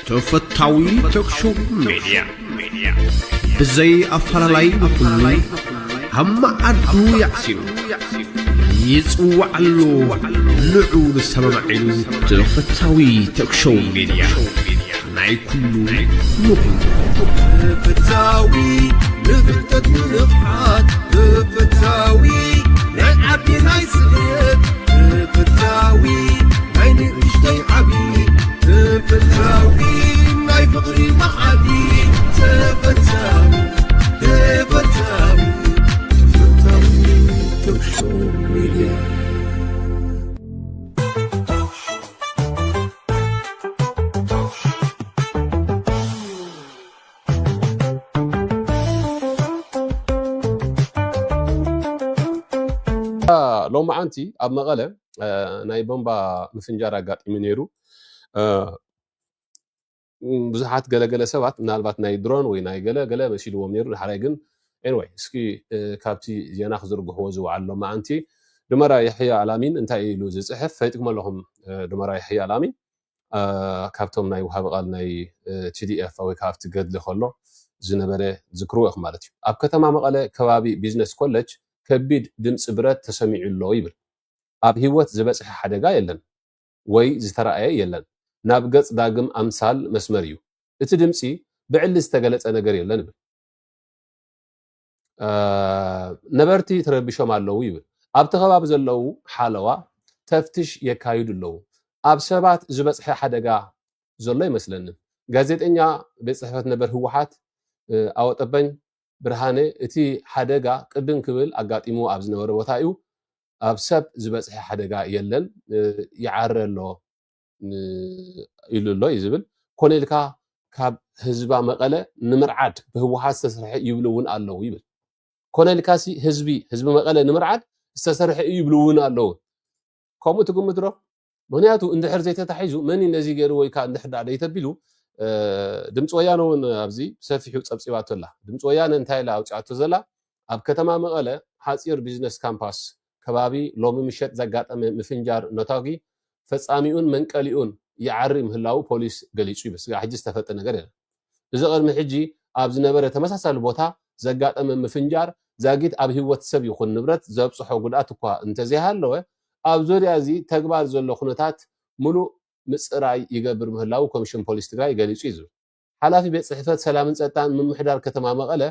ተፈታዊ ቶክሾው ሜድያ፣ ብዘይ ኣፈላላይ ንኹሉ ኣብ መዓዱ የዕሲሉ ይጽዋዕ ኣሎ። ንዑ ንሰማማዕ ኢሉ። ተፈታዊ ቶክሾው ሜድያ፣ ናይ ኩሉ ንኹሉ። ተፈታዊ፣ ንፍልጠት ንንቕሓት ተፈታዊ፣ ናይ ዓዲ ናይ ስደት ተፈታዊ፣ ናይ ንእሽተይ ዓቢ ተፈታዊ፣ ናይ ፍቕሪ መዓዲ ተፈታዊ፣ ተፈታዊ፣ ተፈታዊ ቶክሾው ሜድያ። ሎማዓንቲ ኣብ መቐለ፣ እ፣ ናይ ቦምባ ምፍንጃር ኣጋጢሙ ነይሩ። እ፣ ብዙሓት ገለገለ ሰባት ምናልባት ናይ ድሮን ወይ ናይ ገለ ገለ መሲልዎም ነይሩ። ድሓራይ ግን፣ ኤንወይ፣ እስኪ፣ እ፣ ካብቲ ዜና ክዝርግሕዎ ዝወዓሉ ሎማዓንቲ፣ ዱመራ የሕያ ኣላሚን እንታይ ኢሉ ዝጽሕፍ ፈሊጥኩም ኣለኹም። እ፣ ዱመራ የሕያ ኣላሚን፣ እ፣ ካብቶም ናይ ወሃቢ ቃል ናይ፣ እ፣ ቲ ዲ ኤፍ ወይ ካብቲ ገድሊ ከሎ ዝነበረ ዝክርዎ ኢኹም ማለት እዩ። ኣብ ከተማ መቐለ ከባቢ ቢዝነስ ኮለጅ ከቢድ ድምፂ ብረት ተሰሚዑ ኣሎ ይብል። ኣብ ህይወት ዝበፅሐ ሓደጋ የለን ወይ ዝተረኣየ የለን። ናብ ገፅ ዳግም ኣምሳል መስመር እዩ። እቲ ድምፂ ብዕሊ ዝተገለፀ ነገር የለን ይብል። እ፣ ነበርቲ ተረቢሾም ኣለዉ ይብል። ኣብቲ ከባቢ ዘለዉ ሓለዋ ተፍትሽ የካይዱ ኣለዉ። ኣብ ሰባት ዝበፅሐ ሓደጋ ዘሎ ኣይመስለንን። ጋዜጠኛ ቤት ፅሕፈት ነበር ህወሓት፣ እ፣ ኣወጠበኝ ብርሃነ፣ እቲ ሓደጋ ቅድም ክብል ኣጋጢሙ ኣብ ዝነበረ ቦታ እዩ። ኣብ ሰብ ዝበፅሐ ሓደጋ የለን፣ እ፣ ይዓረ ኣሎ፣ እ፣ ኢሉ ኣሎ እዩ ዝብል። ኮነ ኢልካ ካብ ህዝባ መቐለ ንምርዓድ ብህወሓት ዝተሰርሐ ይብሉ እውን ኣለዉ ይብል። ኮነ ኢልካሲ ህዝቢ፣ ህዝቢ መቐለ ንምርዓድ ዝተሰርሐ እዩ ይብሉ እውን ኣለዉ። ከምኡ ትግምት ዶ? ምኽንያቱ እንድሕር ዘይተታሒዙ መን እዩ ነዚ ገይሩ ወይ ከዓ እንድሕር ደኣ ደይተቢሉ፣ እ፣ ድምፂ ወያነ እውን ኣብዚ ብሰፊሑ ፀብፂባቶ ኣላ። ድምፂ ወያነ እንታይ ኢላ ኣውፂኣቶ ዘላ? ኣብ ከተማ መቐለ ሓፂር ቢዝነስ ካምፓስ ከባቢ ሎሚ ምሸት ዘጋጠመ ምፍንጃር ነታጒ ፈጻሚኡን መንቀሊኡን ይዓሪ ምህላዉ ፖሊስ ገሊጹ ይብል። ስጋዕ ሕጂ ዝተፈልጠ ነገር የለን። እዚ ቅድሚ ሕጂ ኣብ ዝነበረ ተመሳሳሊ ቦታ ዘጋጠመ ምፍንጃር ዛጊት ኣብ ህይወት ሰብ ይኹን ንብረት ዘብጽሖ ጉድኣት እኳ እንተዘይሃለወ፣ ኣብ ዙርያ እዚ ተግባር ዘሎ ኩነታት ምሉእ ምጽራይ ይገብር ምህላዉ ኮሚሽን ፖሊስ ትግራይ ገሊጹ እዩ ዝብል ሓላፊ ቤት ጽሕፈት ሰላምን ጸጥታን ምምሕዳር ከተማ መቐለ፣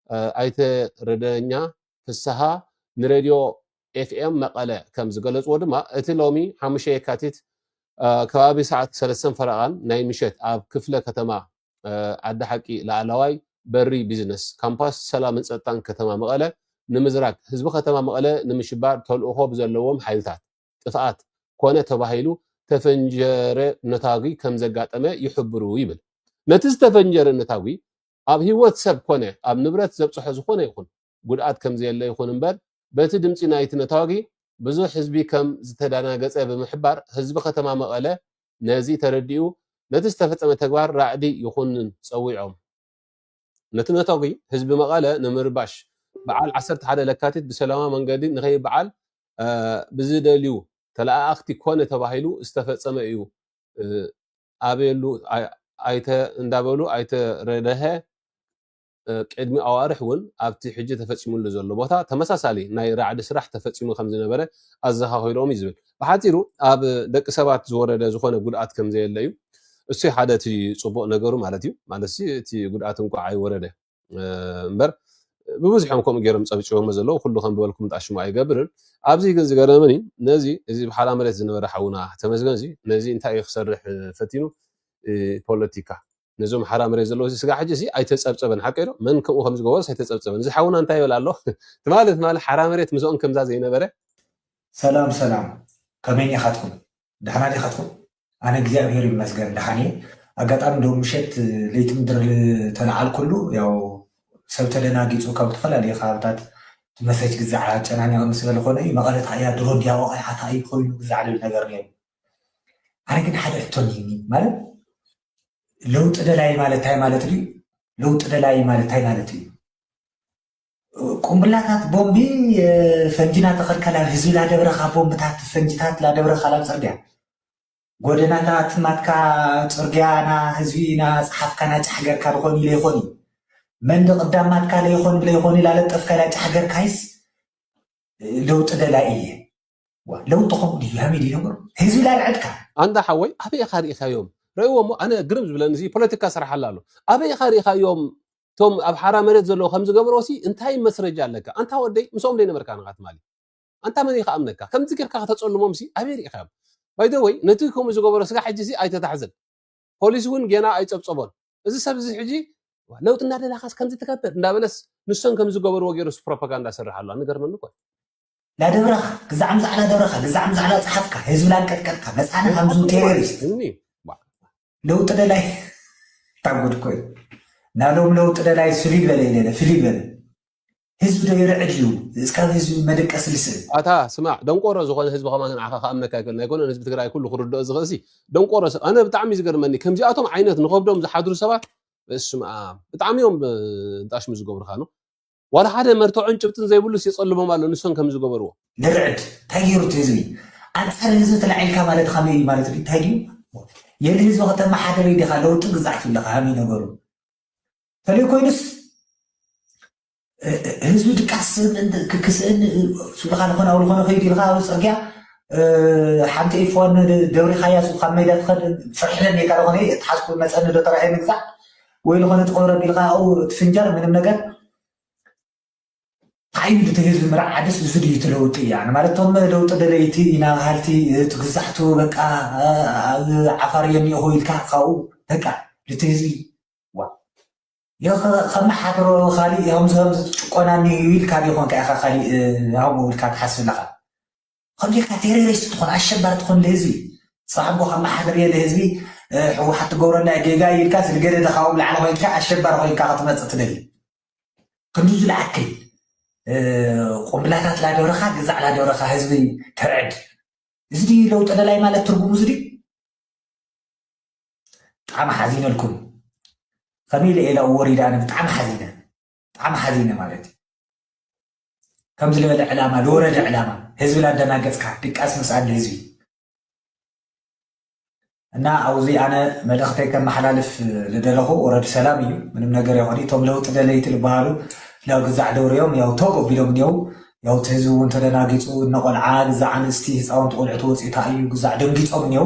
እ፣ ኣይተ ረደኛ ፍስሃ ንሬድዮ ኤፍ ኤም መቐለ ከም ዝገለጽዎ ድማ፣ እቲ ሎሚ ሓሙሽተ የካቲት፣ እ፣ ከባቢ ሰዓት ሰለስተን ፈረቓን ናይ ምሸት ኣብ ክፍለ ከተማ፣ እ፣ ዓዲ ሓቂ ላዕለዋይ በሪ ቢዝነስ ካምፓስ ሰላምን ጸጥታን ከተማ መቐለ ንምዝራግ ህዝቢ ከተማ መቐለ ንምሽባር ተልእኾ ብዘለዎም ሓይልታት ጥፍኣት ኮነ ተባሂሉ ተፈንጀረ ነታጒ ከም ዘጋጠመ ይሕብሩ ይብል። ነቲ ዝተፈንጀረ ነታጒ ኣብ ህይወት ሰብ ኮነ ኣብ ንብረት ዘብጽሖ ዝኾነ ይኹን ጉድኣት ከም ዘየለ ይኹን እምበር፣ በቲ ድምጺ ናይቲ ነታጒ ብዙሕ ህዝቢ ከም ዝተደናገጸ ብምሕባር፣ ህዝቢ ከተማ መቐለ ነዚ ተረዲኡ ነቲ ዝተፈጸመ ተግባር ራዕዲ ይኹንን ጸዊዖም። ነቲ ነታጒ ህዝቢ መቐለ ንምርባሽ፣ በዓል ዓሰርተ ሓደ ለካቲት ብሰላማዊ መንገዲ ንኸይበዓል፣ እ፣ ብዝደልዩ ተለኣኣኽቲ ኮነ ተባሂሉ ዝተፈጸመ እዩ፣ እ፣ ኣበየሉ ኣይ-፣ ኣይተ-፣ እንዳበሉ ኣይተ ረደሀ፣ እ፣ ቅድሚ ኣዋርሕ እውን ኣብቲ ሕጂ ተፈጺሙሉ ዘሎ ቦታ ተመሳሳሊ ናይ ራዕዲ ስራሕ ተፈጺሙ ከም ዝነበረ ኣዘኻኺሮም እዩ ዝብል። ብሓጺሩ ኣብ ደቂ ሰባት ዝወረደ ዝኾነ ጉድኣት ከም ዘየለ እዩ። እሱ ሓደ እቲ ጽቡቕ ነገሩ ማለት እዩ። ማለት ሲ እቲ ጉድኣት እንኳዕ ኣይወረደ፣ እ፣ እምበር ብብዝሖም ከምኡ ገይሮም ጸብጺቦሞ ዘለዉ ኩሉ ከም ዝበልኩም ጣሽሙ ኣይገብርን። ኣብዚ ግን ዝገረመኒ ነዚ እዚ ብሓራ መሬት ዝነበረ ሓውና ተመስገን እዚ ነዚ እንታይ እዩ ክሰርሕ ፈቲኑ፣ እ፣ ፖለቲካ ነዞም ሓራ መሬት ዘለዉ እዚ ስጋ ሕጂ እዚ ኣይተጸብጸበን ሓቀይ ዶ? መን ከምኡ ከም ዝገበሮስ ኣይተጸብጸበን። እዚ ሓውና እንታይ ይብል ኣሎ? ትማሊ ትማሊ ሓራ መሬት ምስኦም ከምዛ ዘይነበረ። ሰላም ሰላም፣ ከመይ ዲኻትኩም? ደሕና ዲኻትኩም? ኣነ እግዚኣብሔር ይመስገን ደሓን እየ። ኣጋጣሚ ሎም ምሸት ለይቲ ምድሪ ተለዓልኩሉ፣ ያው ሰብ ተደናጊጹ ካብ ዝተፈላለዩ ከባብታት እቲ መሰጅ ግዛዕ ኣጨናኒቑ ምስ በለ ኮነ እዩ። መቐለ እንታይ እያ ድሮ እንድያ ወቒዓታ እዩ ኮይኑ ግዛዕ ልብል ነገር ነይሩ። ኣነ ግን ሓደ ሕቶ እኒኒ፣ ማለት ለውጢ ደላይ ማለት እንታይ ማለት እዩ? ለውጢ ደላይ ማለት እንታይ ማለት እዩ? ቁምብላታት ቦምቢ፣ ፈንጂ እናተኸልከላ ህዝቢ ላደብረኻ፣ ቦምብታት ፈንጂታት ላደብረኻ ላብ ጽርግያ። ጎደናታት ናትካ፣ ጽርግያ ና ህዝቢ ና ጸሓፍካ ና ጫሕ ገርካ ዝኾን ኢለ ይኾን እዩ። መንደቕ ዳማትካ ለይኾን ብለይኾን ኢላ ለጠፍካ ኢላ ጫሕ ገርካይስ ለውጢ ደላይ እየ። ዋ፣ ለውጢ ከምኡ ድዩ? ሃመይ ድዩ ነገሩ? ህዝቢ ላልዐድካ። ኣንታ ሓወይ፣ ኣበይ ኢኻ ርኢኻዮም? ረእዎ እሞ፣ ኣነ ግርም ዝብለኒ እዚ ፖለቲካ ስራሕ ኣላ ኣሎ። ኣበይ ኢኻ ርኢኻዮም? እቶም ኣብ ሓራ መሬት ዘለዉ ከም ዝገበርዎ ሲ እንታይ መስረጃ ኣለካ? ኣንታ ወደይ፣ ምስኦም ደይ ነበርካ ንኻ ትማሊ? ኣንታ መን እዩ ክኣምነካ? ከምዚ ጌርካ ከተጸልሞም ሲ ኣበይ ርኢኻዮም? ባይ ዘ ወይ፣ ነቲ ከምኡ ዝገበሮ ስጋ ሕጂ ሲ ኣይተታሕዘን። ፖሊስ እውን ጌና ኣይጸብጸቦን። እዚ ሰብ እዚ ሕጂ ለውጢ እናደላኻስ ከምዚ ትገብር እንዳበለስ ንሶም ከም ዝገበርዎ ገይሩስ ፕሮፓጋንዳ ሰርሕ ኣሎ። ንገርመኒ እኮ እዩ። ላደብረኻ፣ ግዛዕ ምዛዕ ላደብረኻ፣ ግዛዕ ምዛዕ ላጸሓፍካ፣ ህዝቢ ላንቀጥቀጥካ፣ መጻና ከምዚ ቴሮሪስት። እኒ፣ ዋ። ለውጢ ደላይ። ታጉድ እኮ እዩ። ናሎም ለውጢ ደላይ ፍልይ በለ ኢለ፣ ፍልይ በለ። ህዝቢ ዶ ይርዕድ እዩ? እስካብ ህዝቢ መደቀሲ ልስእን። ኣታ ስማዕ፣ ደንቆሮ ዝኾነ ህዝቢ ከማን ንዓኻ ክኣምነካ ኣይክእልን። ኣይኮነን ህዝቢ ትግራይ ኩሉ ክርድኦ ዝኽእል ሲ፣ ደንቆሮ ሰብ። ኣነ ብጣዕሚ ዝገርመኒ፣ ከምዚኣቶም ዓይነት ንኸብዶም ዝሓድሩ ሰባት፣ በስመ ኣብ፣ ብጣዕሚ እዮም ብ-፣ ንጣሽሙ ዝገብሩኻ ነው። ዋላ ሓደ መርትዖን ጭብጥን ዘይብሉስ የጸልሞም ኣሎ፣ ንሶም ከም ዝገበርዎ። ንርዕድ፣ እንታይ ገይሩ እቲ ህዝቢ? ኣንጻር ህዝቢ ተላዒልካ ማለት ከመይ እዩ ማለት እዩ? እንታይ ድዩ? የድ ህዝቢ ከተመሓደር ኢኻ፣ ለውጢ ግዛዕ ትብለኻ፣ ሃመይ ነገሩ? ተለይ ኮይኑስ፣ እ-፣ እ-፣ ህዝቢ ድቃስ ክስእን፣ እ-፣ ስብልኻ ዝኾነ ኣብ ዝኾነ ከይዱ ኢልካ ኣብ ጽርግያ፣ እ፣ ሓንቲ ኤፍ ዋን ደብሪኻያ፣ ሱ ካብ ሜዳ ትኸድ፣ ፍርሕለን ኢልካ ዝኾነ፣ እቲ ሓዝኩ መጸኒ ዶ ተራእየ ምግዛዕ፣ ወይ ዝኾነ ጥቕረብ ኢልካ ኣብኡ ትፍንጀር፣ ምንም ነገር። እንታይ እዩ እቲ ህዝቢ ምርዓድስ እዚ ድዩ እቲ ለውጢ? እያ ማለት፣ እቶም ለውጢ ደለይቲ ኢና በሃልቲ፣ እቲ ግዛዕቱ በቃ፣ እ፣ ኣብ ዓፋር እዮም እኒኦኹ ኢልካ ካብኡ በቃ፣ እቲ ህዝቢ ዋ። ዮ-፣ ከ-፣ ከመሓድሮ ካሊእ፣ ከምዚ፣ ከምዚ ጭቆና እኒኦ ኢልካ ዶ ይኾንካ ኢኻ ካሊእ፣ እ፣ ኣብኡ ኢልካ ትሓስብ ኣለኻ? ከምዚ ኢልካ ቴሮሪስት ትኾን፣ ኣሸባሪ ትኾን ንህዝቢ። ጽባሕ እሞ ከመሓድር እየ ንህዝቢ፣ እ፣ ህወሓት ትገብረና ጌጋ እዩ ኢልካ፣ ስለ ገለ ካብኡ ላዕሊ ኮይንካ ኣሸባሪ ኮይንካ ክትመጽእ ትደሊ። ክንዲ ዝለዓክል፣ እ፣ ቁምብላታት ላደብረኻ፣ ግዛዕ ላደብረኻ ህዝቢ ተርዕድ። እዚ ድዩ ለውጢ ደላይ ማለት ትርጉሙ እዚ ድዩ? ብጣዕሚ ሓዚነልኩም። ከመይ ኢለ እየ ላብኡ ወሪደ? ኣነ ብጣዕሚ ሓዚነ። ብጣዕሚ ሓዚነ ማለት እዩ። ከምዚ ዝበለ ዕላማ፣ ዝወረደ ዕላማ፣ ህዝቢ ላደናገጽካ፣ ድቃስ ምስኣል ንህዝቢ። እና ኣብዚ ኣነ መልእኽተይ ከመሓላልፍ ዝደለኹ፣ ኦረዲ ሰላም እዩ፣ ምንም ነገር የኾነ። እቶም ለውጢ ደለይቲ ዝበሃሉ ያው ግዛዕ ደብርዮም ያው ተው ኣቢሎም እኒው፣ ያው እቲ ህዝቢ እውን ተደናጊጹ፣ እነ ቆልዓ፣ ግዛዕ ኣንስቲ፣ ህፃውንቲ ቆልዑ ተወፂኡ እዩ፣ ግዛዕ ደንጊጾም እኒው።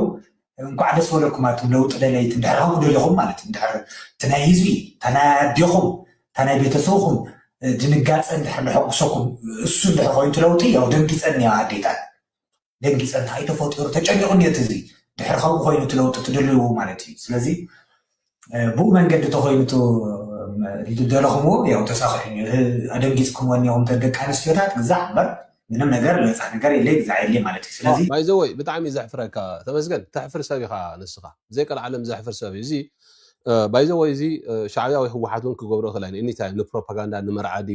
እንኳዕ ደስ በለኩም ኣቱም ለውጢ ደለይቲ፣ እንድሕር ከምኡ ደሊኹም ማለት እዩ። እንድሕር እቲ ናይ ህዝቢ፣ እታ ናይ ኣዴኹም፣ እታ ናይ ቤተሰብኹም፣ እ፣ ድንጋጸ እንድሕር ንሐጉሰኩም፣ እሱ እንድሕር ኮይኑ እቲ ለውጢ፣ ያው ደንጊጸን እኒዋ ኣዴታት። ደንጊጸን፣ እንታይ ተፈጢሩ? ተጨኒቑ እኒኦ እቲ ህዝቢ። ድሕሪ ከምኡ ኮይኑ እቲ ለውጢ ትደልይዎ ማለት እዩ። ስለዚ፣ እ፣ ብኡ መንገዲ ተኾይኑ እቲ፣ እ፣ ዝደለኹምዎ፣ ያው ተሳኺዑ እኒኦ። እ፣ ኣደንጊጽኩምዎ እኒኹም እተን ደቂ ኣንስትዮታት፣ ግዛዕ እምበር ምንም ነገር፣ ለወፃ ነገር የለይ፣ ግዛዕ የለይ ማለት እዩ። ስለዚ ባይ ዘ ወይ ብጣዕሚ እዩ ዘሕፍረካ ተመስገን። ተሕፍር ሰብ ኢኻ ንስኻ። ብዘይ ቀልዓለም ዘሕፍር ሰብ እዩ። እዚ፣ እ፣ ባይ ዘ ወይ እዚ፣ እ፣ ሻዕብያ ወይ ህወሓት እውን ክገብሮ ይኽእል ኣይነ። ኤኒታይም ንፕሮፓጋንዳ፣ ንመርዓዲ፣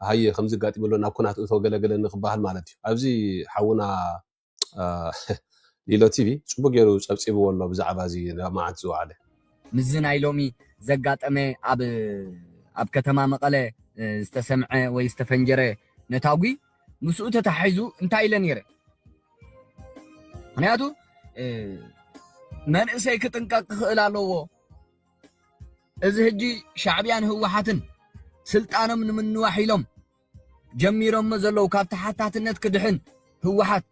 ሃየ ከምዚ ኣጋጢሙ ኣሎ፣ ናብ ኩናት እቶ ገለገለኒ ክበሃል ማለት እዩ። ኣብዚ ሓውና፣ እ፣ ሊሎ ቲቪ ጽቡቅ ገይሩ ጸብጺብዎ ኣሎ ብዛዕባ እዚ መዓት ዝወዓለ። ምስዚ ናይ ሎሚ ዘጋጠመ ኣብ፣ ኣብ ከተማ መቐለ፣ እ፣ ዝተሰምዐ ወይ ዝተፈንጀረ ነታጒ ምስኡ ተታሒዙ እንታይ ኢለ ነይረ? ምኽንያቱ፣ እ፣ መንእሰይ ክጥንቀቕ ክኽእል ኣለዎ። እዚ ሕጂ ሻዕብያን ህወሓትን ስልጣኖም ንምንዋሕ ኢሎም ጀሚሮሞ ዘለዉ፣ ካብ ተሓታትነት ክድሕን ህወሓት፣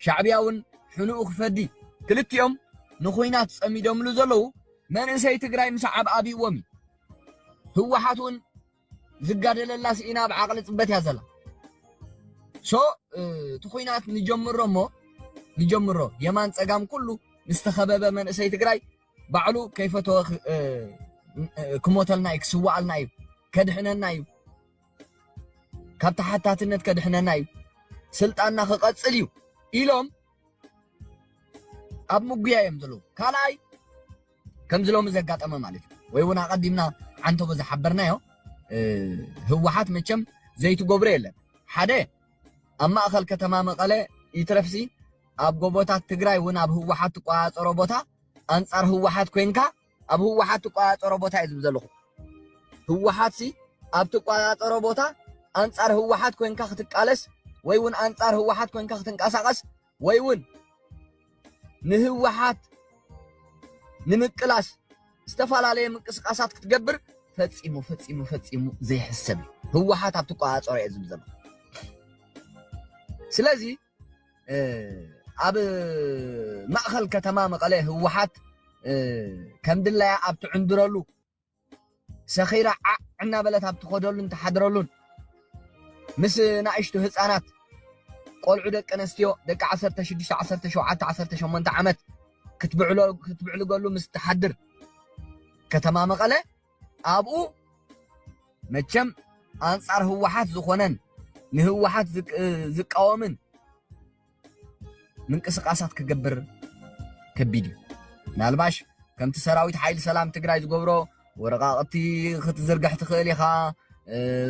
ሻዕብያ እውን ሕኑኡ ክፈዲ፣ ክልቲኦም ንኹናት ጸሚዶምሉ ዘለዉ መንእሰይ ትግራይ ምስዓብ ኣብይዎም እዩ። ህወሓት እውን ዝጋደለላ ስኢና ኣብ ዓቕሊ ጽበት እያ ዘላ። ሶ፣ እ፣ እቲ ኹናት ንጀምሮ እሞ፣ ንጀምሮ። የማን ጸጋም ኩሉ ምስ ተኸበበ መንእሰይ ትግራይ ባዕሉ ከይፈተወ ክ-፣ እ፣ እ፣ ክሞተልና እዩ፣ ክስዋኣልና እዩ፣ ከድሕነና እዩ፣ ካብ ተሓታትነት ከድሕነና እዩ፣ ስልጣንና ክቐጽል እዩ ኢሎም ኣብ ምጉያ እዮም ዘለዉ። ካልኣይ፣ ከምዚ ሎሚ ዘጋጠመ ማለት እዩ። ወይ እውን ኣቐዲምና ዓንተቦ ዝሓበርናዮ፣ እ፣ ህወሓት መቸም ዘይትገብሮ የለን። ሓደ፣ ኣብ ማእኸል ከተማ መቐለ ይትረፍሲ፣ ኣብ ጎቦታት ትግራይ እውን ኣብ ህወሓት ትቆፃፀሮ ቦታ ኣንፃር ህወሓት ኮይንካ፣ ኣብ ህወሓት ትቆፃፀሮ ቦታ እዩ ዝብል ዘለኹ። ህወሓትሲ ኣብ ትቆፃፀሮ ቦታ ኣንፃር ህወሓት ኮይንካ ክትቃለስ ወይ እውን ኣንፃር ህወሓት ኮይንካ ክትንቀሳቐስ ወይ እውን ንህወሓት ንምቅላስ ዝተፈላለየ ምንቅስቃሳት ክትገብር ፈጺሙ ፈጺሙ ፈጺሙ ዘይሕሰብ እዩ። ህወሓት ኣብ ትቆጻጸሮ እየ ዝብል ዘሎ። ስለዚ ኣብ ማእኸል ከተማ መቐለ ህወሓት ከም ድላያ ኣብ ትዕንድረሉ ሰኺራ ዓዕ እናበለት ኣብ ትኸደሉን ትሓድረሉን ምስ ናእሽቱ ህፃናት ቆልዑ ደቂ ኣንስትዮ ደቂ ዓሰርተ ሽዱሽተ ዓሰርተ ሸውዓተ ዓሰርተ ሸሞንተ ዓመት ክትብዕሎ ክትብዕልገሉ ምስ ትሓድር ከተማ መቐለ ኣብኡ መቸም ኣንፃር ህወሓት ዝኾነን ንህወሓት ዝቃወምን ምንቅስቃሳት ክገብር ከቢድ እዩ። ምናልባሽ ከምቲ ሰራዊት ሓይሊ ሰላም ትግራይ ዝገብሮ ወረቃቅቲ ክትዝርግሕ ትኽእል ኢኻ።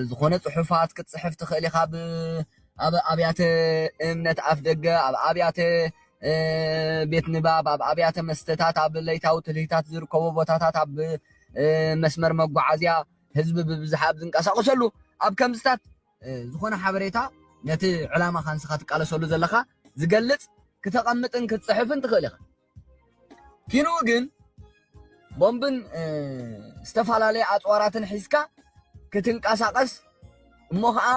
ዝኾነ ፅሑፋት ክትፅሕፍ ትኽእል ኢኻ። ኣብ ኣብያተ እምነት ኣፍ ደገ ኣብ ኣብያተ ቤት ንባብ ኣብ ኣብያተ መስተታት ኣብ ለይታዊ ትልሂታት ዝርከቦ ቦታታት ኣብ መስመር መጓዓዝያ ህዝቢ ብብዝሓ ኣብ ዝንቀሳቀሰሉ ኣብ ከምዝታት ዝኾነ ሓበሬታ ነቲ ዕላማ ካንስኻ ትቃለሰሉ ዘለኻ ዝገልጽ ክተቐምጥን ክትጽሕፍን ትኽእል ኢኻ። ኪንኡ ግን ቦምብን ዝተፈላለየ ኣፅዋራትን ሒዝካ ክትንቀሳቐስ እሞ ከዓ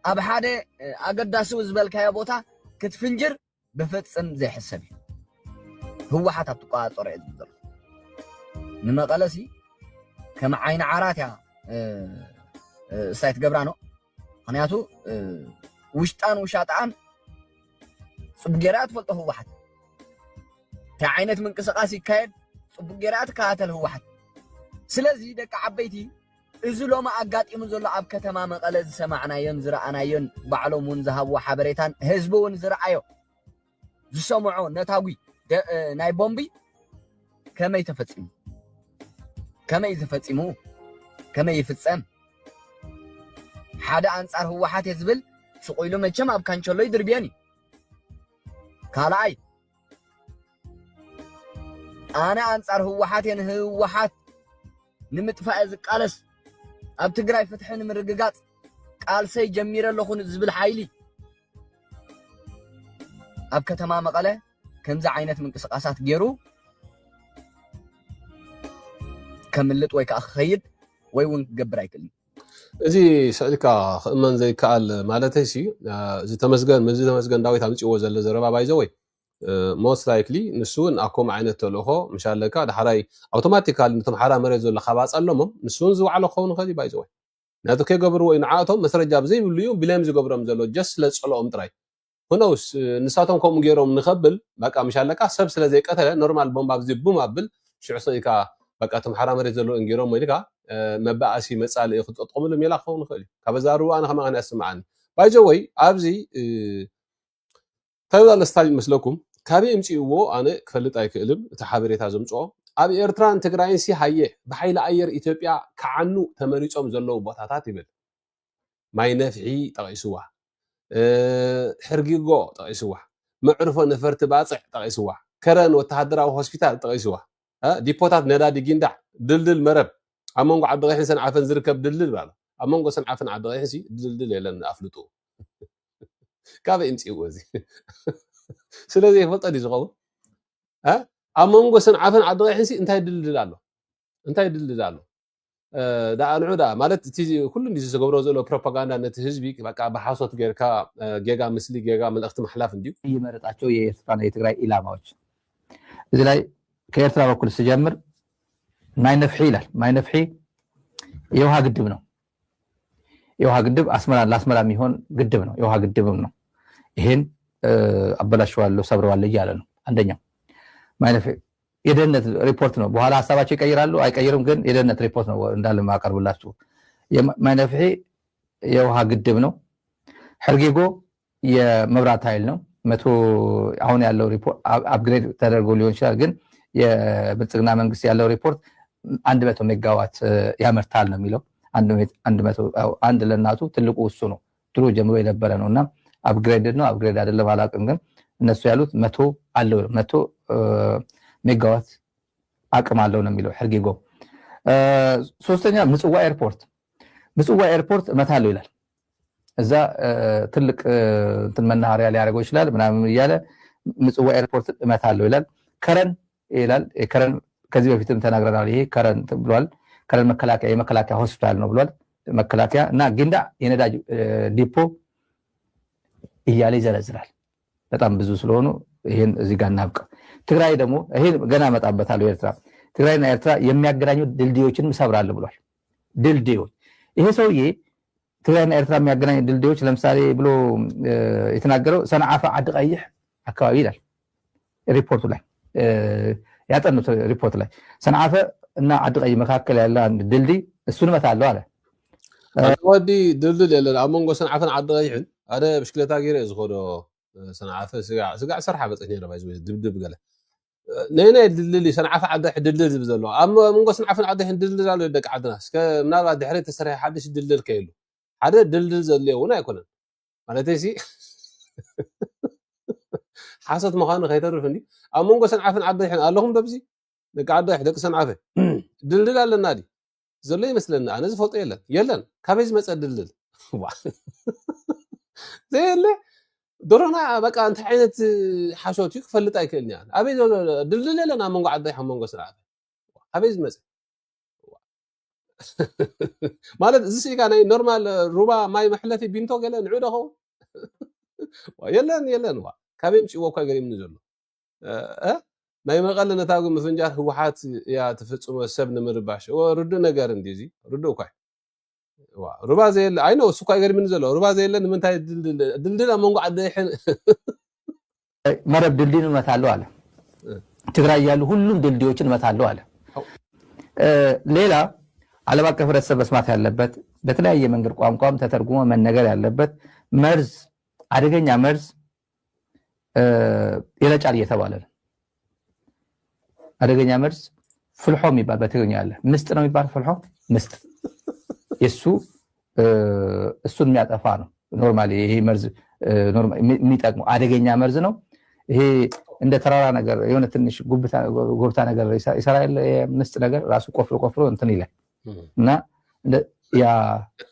ኣብ ሓደ ኣገዳሲ ዝበልካዮ ቦታ ክትፍንጅር ብፍፅም ዘይሕሰብ እዩ። ህወሓት ኣብ ትቆፃፀሮ እየ ዝብል ዘሎ። ንመቐለሲ ከም ዓይኒ ዓራት እያ እሳይ ትገብራ ነው። ምክንያቱ ውሽጣን ውሻጣን ፅቡቅ ጌራ ትፈልጦ ህወሓት እንታይ ዓይነት ምንቅስቃስ ይካየድ ፅቡቅ ጌራ ትከታተል ህወሓት። ስለዚ ደቂ ዓበይቲ እዚ ሎሚ ኣጋጢሙ ዘሎ ኣብ ከተማ መቐለ ዝሰማዕናዮን ዝረኣናዮን ባዕሎም እውን ዝሃብዎ ሓበሬታን ህዝቢ እውን ዝረኣዮ ዝሰምዖ ነታጒ ናይ ቦምቢ ከመይ ተፈፂሙ ከመይ ተፈፂሙ ከመይ ይፍፀም ሓደ ኣንፃር ህወሓት እየ ዝብል ስቑ ኢሉ መቸም ኣብ ካንቸሎ ይድርብየን እዩ። ካልኣይ ኣነ ኣንፃር ህወሓት እየ ንህወሓት ንምጥፋእ ዝቃለስ ኣብ ትግራይ ፍትሒ ንምርግጋፅ ቃልሰይ ጀሚረ ኣለኹ ዝብል ሓይሊ ኣብ ከተማ መቐለ ከምዚ ዓይነት ምንቅስቃሳት ገይሩ ከምልጥ ወይ ከዓ ክኸይድ ወይ እውን ክገብር ኣይክእልን። እዚ ስዕልካ ክእመን ዘይከኣል ማለተይ ሲ እዚ ተመስገን ምዚ ተመስገን ዳዊት ኣምፅዎ ዘሎ ዘረባ ባይዘወይ most likely ንሱ እውን ኣኮም ዓይነት ተልእኮ ምሻለካ ዳሕራይ ኣውቶማቲካል ነቶም ሓራ መሬት ዘሎ ካባፀሎሞም ንሱ እውን ዝወዓሎ ክኸውን ይኽእል እዩ ባይዘወይ ናቱ ከይገብርዎ እዩ ንዓእቶም መስረጃ ብዘይብሉ እዩ ብሌም ዝገብሮም ዘሎ just ስለ ዝፀልኦም ጥራይ ሁነውስ ንሳቶም ከምኡ ገይሮም ንኸብል በቃ ምሻለካ ሰብ ስለ ዘይቀተለ ኖርማል ቦምብ ኣብዚ ቡም ኣብል ሽዑ ስኢካ በቃ እቶም ሓራ መሬት ዘለዎም ገይሮም ኢልካ መባኣሲ መፃልኢ ክትጥቀምሉ ሜላ ክኸውን ይኽእል እዩ ካብ ዛ ርዋ ኣነ ከማን ያስምዓኒ ባይዘወይ ኣብዚ እንታይ ኣሎ ስታሊን መስለኩም ካበይ እምፅእዎ ኣነ ክፈልጥ ኣይክእልን እቲ ሓበሬታ ዘምፅኦ ኣብ ኤርትራን ትግራይን ሲ ሃየ ብሓይሊ ኣየር ኢትዮጵያ ክዓኑ ተመሪፆም ዘለዉ ቦታታት ይብል ማይ ነፍሒ ጠቒስዋ ሕርጊጎ ጠቒስዋ መዕርፎ ነፈርቲ ባፅዕ ጠቒስዋ ከረን ወተሃደራዊ ሆስፒታል ጠቒስዋ ዲፖታት ነዳዲ ጊንዳዕ ድልድል መረብ ኣብ መንጎ ዓዲ ቐይሕን ሰንዓፈን ዝርከብ ድልድል ባሎ ኣብ መንጎ ሰንዓፈን ዓዲ ቐይሕን ድልድል የለን ኣፍልጡ ካበይ እምፅእዎ እዚ ስለ ዘይፈልጦ ድዩ ዝኸውን ኣብ መንጎ ሰንዓፈን ዓዲ ቐይሕን እንታይ ድልድል ኣሎ እንታይ ድልድል ኣሎ ደኣ ንዑ ደኣ ማለት እቲ ኩሉ እንዲ ዝገብሮ ዘሎ ፕሮፓጋንዳ ነቲ ህዝቢ በቃ ብሓሶት ጌርካ ጌጋ ምስሊ ጌጋ መልእኽቲ ምሕላፍ እንድዩ። ይመረጣቸው የኤርትራና የትግራይ ኢላማዎች እዚ ላይ ከኤርትራ በኩል ስጀምር ማይ ነፍሒ ይላል። ማይ ነፍሒ የውሃ ግድብ ነው። የውሃ ግድብ አስመራ ለአስመራ የሚሆን ግድብ ነው። የውሃ ግድብም ነው። ይሄን አበላሸዋለሁ፣ ሰብረዋለሁ እያለ ነው። አንደኛው ማይ ነፍሒ የደህንነት ሪፖርት ነው። በኋላ ሀሳባቸው ይቀይራሉ አይቀይርም፣ ግን የደህንነት ሪፖርት ነው እንዳለ ማቀርብላችሁ። ማይ ነፍሒ የውሃ ግድብ ነው። ሕርጊጎ የመብራት ኃይል ነው። መቶ አሁን ያለው ሪፖርት አፕግሬድ ተደርጎ ሊሆን ይችላል፣ ግን የብልጽግና መንግስት ያለው ሪፖርት አንድ መቶ ሜጋዋት ያመርታል ነው የሚለው። አንድ ለእናቱ ትልቁ እሱ ነው። ድሮ ጀምሮ የነበረ ነው እና አፕግሬድድ ነው አፕግሬድ አይደለም አላውቅም፣ ግን እነሱ ያሉት መቶ አለው መቶ ሜጋዋት አቅም አለው ነው የሚለው ሕርጊጎ። ሶስተኛ ምጽዋ ኤርፖርት፣ ምጽዋ ኤርፖርት እመታለሁ ይላል። እዛ ትልቅ እንትን መናኸሪያ ሊያደርገው ይችላል ምናምን እያለ ምጽዋ ኤርፖርት እመታለሁ ይላል። ከረን ይላል። ከረን ከዚህ በፊትም ተናግረናል። ይሄ ከረን ብሏል። ከረን መከላከያ የመከላከያ ሆስፒታል ነው ብሏል። መከላከያ እና ጊንዳዕ የነዳጅ ዲፖ እያለ ይዘረዝራል። በጣም ብዙ ስለሆኑ ይሄን እዚህ ጋር እናብቃ። ትግራይ ደግሞ ይሄ ገና እመጣበታለሁ። ኤርትራ ትግራይና ኤርትራ የሚያገናኙ ድልድዮችን እሰብራለሁ ብሏል። ድልድዮች ይሄ ሰውዬ ትግራይና ኤርትራ የሚያገናኙ ድልድዮች ለምሳሌ ብሎ የተናገረው ሰንዓፈ ዓዲ ቀይሕ አካባቢ ይላል ሪፖርቱ ላይ ያጠኑት ሪፖርት ላይ ሰንዓፈ እና ዓዲ ቀይሕ መካከል ያለ አንድ ድልድይ እሱን እመታለሁ አለ። ወዲ ድልድል የለን ኣብ መንጎ ሰንዓፈን ዓዲ ቀይሕን ኣደ ብሽክለታ ገይረ ዝኸዶ ሰንዓፈ ስጋዕ ስጋዕ ሰርሓ በፅሕ ነረ ባይ ድብድብ ገለ ነይናይ ድልድል ሰንዓፈ ዓዲ ድልድል ዝብል ዘሎ ኣብ መንጎ ሰንዓፈን ዓዲ ድልድል ኣሎ ደቂ ዓድና እስከ ምናልባት ድሕሪ ተሰርሐ ሓድሽ ድልድል ከይሉ ሓደ ድልድል ዘድልዮ እውን ኣይኮነን ማለተይ ሲ ሓሶት ምዃኑ ከይተርፍ እንዲ ኣብ መንጎ ሰንዓፈን ዓዲ ኣለኹም ደብዚ ደቂ ዓዲ ደቂ ሰንዓፈ ድልድል ኣለና ዲ ዘሎ ይመስለኒ ኣነ ዝፈልጦ የለን የለን ካበይ ዝመፀ ድልድል ዘየለ ዶሮና በቃ እንታይ ዓይነት ሓሶት እዩ ክፈልጥ ኣይክእልን እያ ኣበይ ዘሎ ድልድል የለን ኣብ መንጎ ዓዲ ኣብ መንጎ ስርዓት ኣበይ ዝመፀ ማለት እዚ ስኢካ ናይ ኖርማል ሩባ ማይ መሕለፊ ቢንቶ ገለ ንዑ ደኸው የለን የለን ዋ ካበይ ምፅዎ እኳ ገሪምኒ ዘሎ ናይ መቐለ ነታጉ ምፍንጃር ህወሓት እያ ትፍፅሞ ሰብ ንምርባሽ ርዱእ ነገር እንዲ እዚ ርዱእ እኳ ሩባ ዘየለ ኣይነ እሱ እኳ ገሪምኒ ዘሎ ሩባ ዘየለ ንምንታይ ድልድል ኣብ መንጎ ዓዲ ይሕን መረብ ድልድይ እመታለሁ አለ። ትግራይ ያሉ ሁሉም ድልድዮችን እመታለሁ አለ። ሌላ ዓለም አቀፍ ህብረተሰብ መስማት ያለበት በተለያየ መንገድ ቋንቋም ተተርጉሞ መነገር ያለበት መርዝ፣ አደገኛ መርዝ ይረጫል እየተባለ ነው። አደገኛ መርዝ ፍልሖ የሚባል በትግርኛ አለ። ምስጥ ነው የሚባል ፍልሖ ምስጥ የሱ እሱን የሚያጠፋ ነው። ኖርማሊ ይሄ መርዝ የሚጠቅመው አደገኛ መርዝ ነው። ይሄ እንደ ተራራ ነገር የሆነ ትንሽ ጎብታ ነገር ይሰራ የለ ምስጥ ነገር ራሱ ቆፍሮ ቆፍሮ እንትን ይላል እና ያ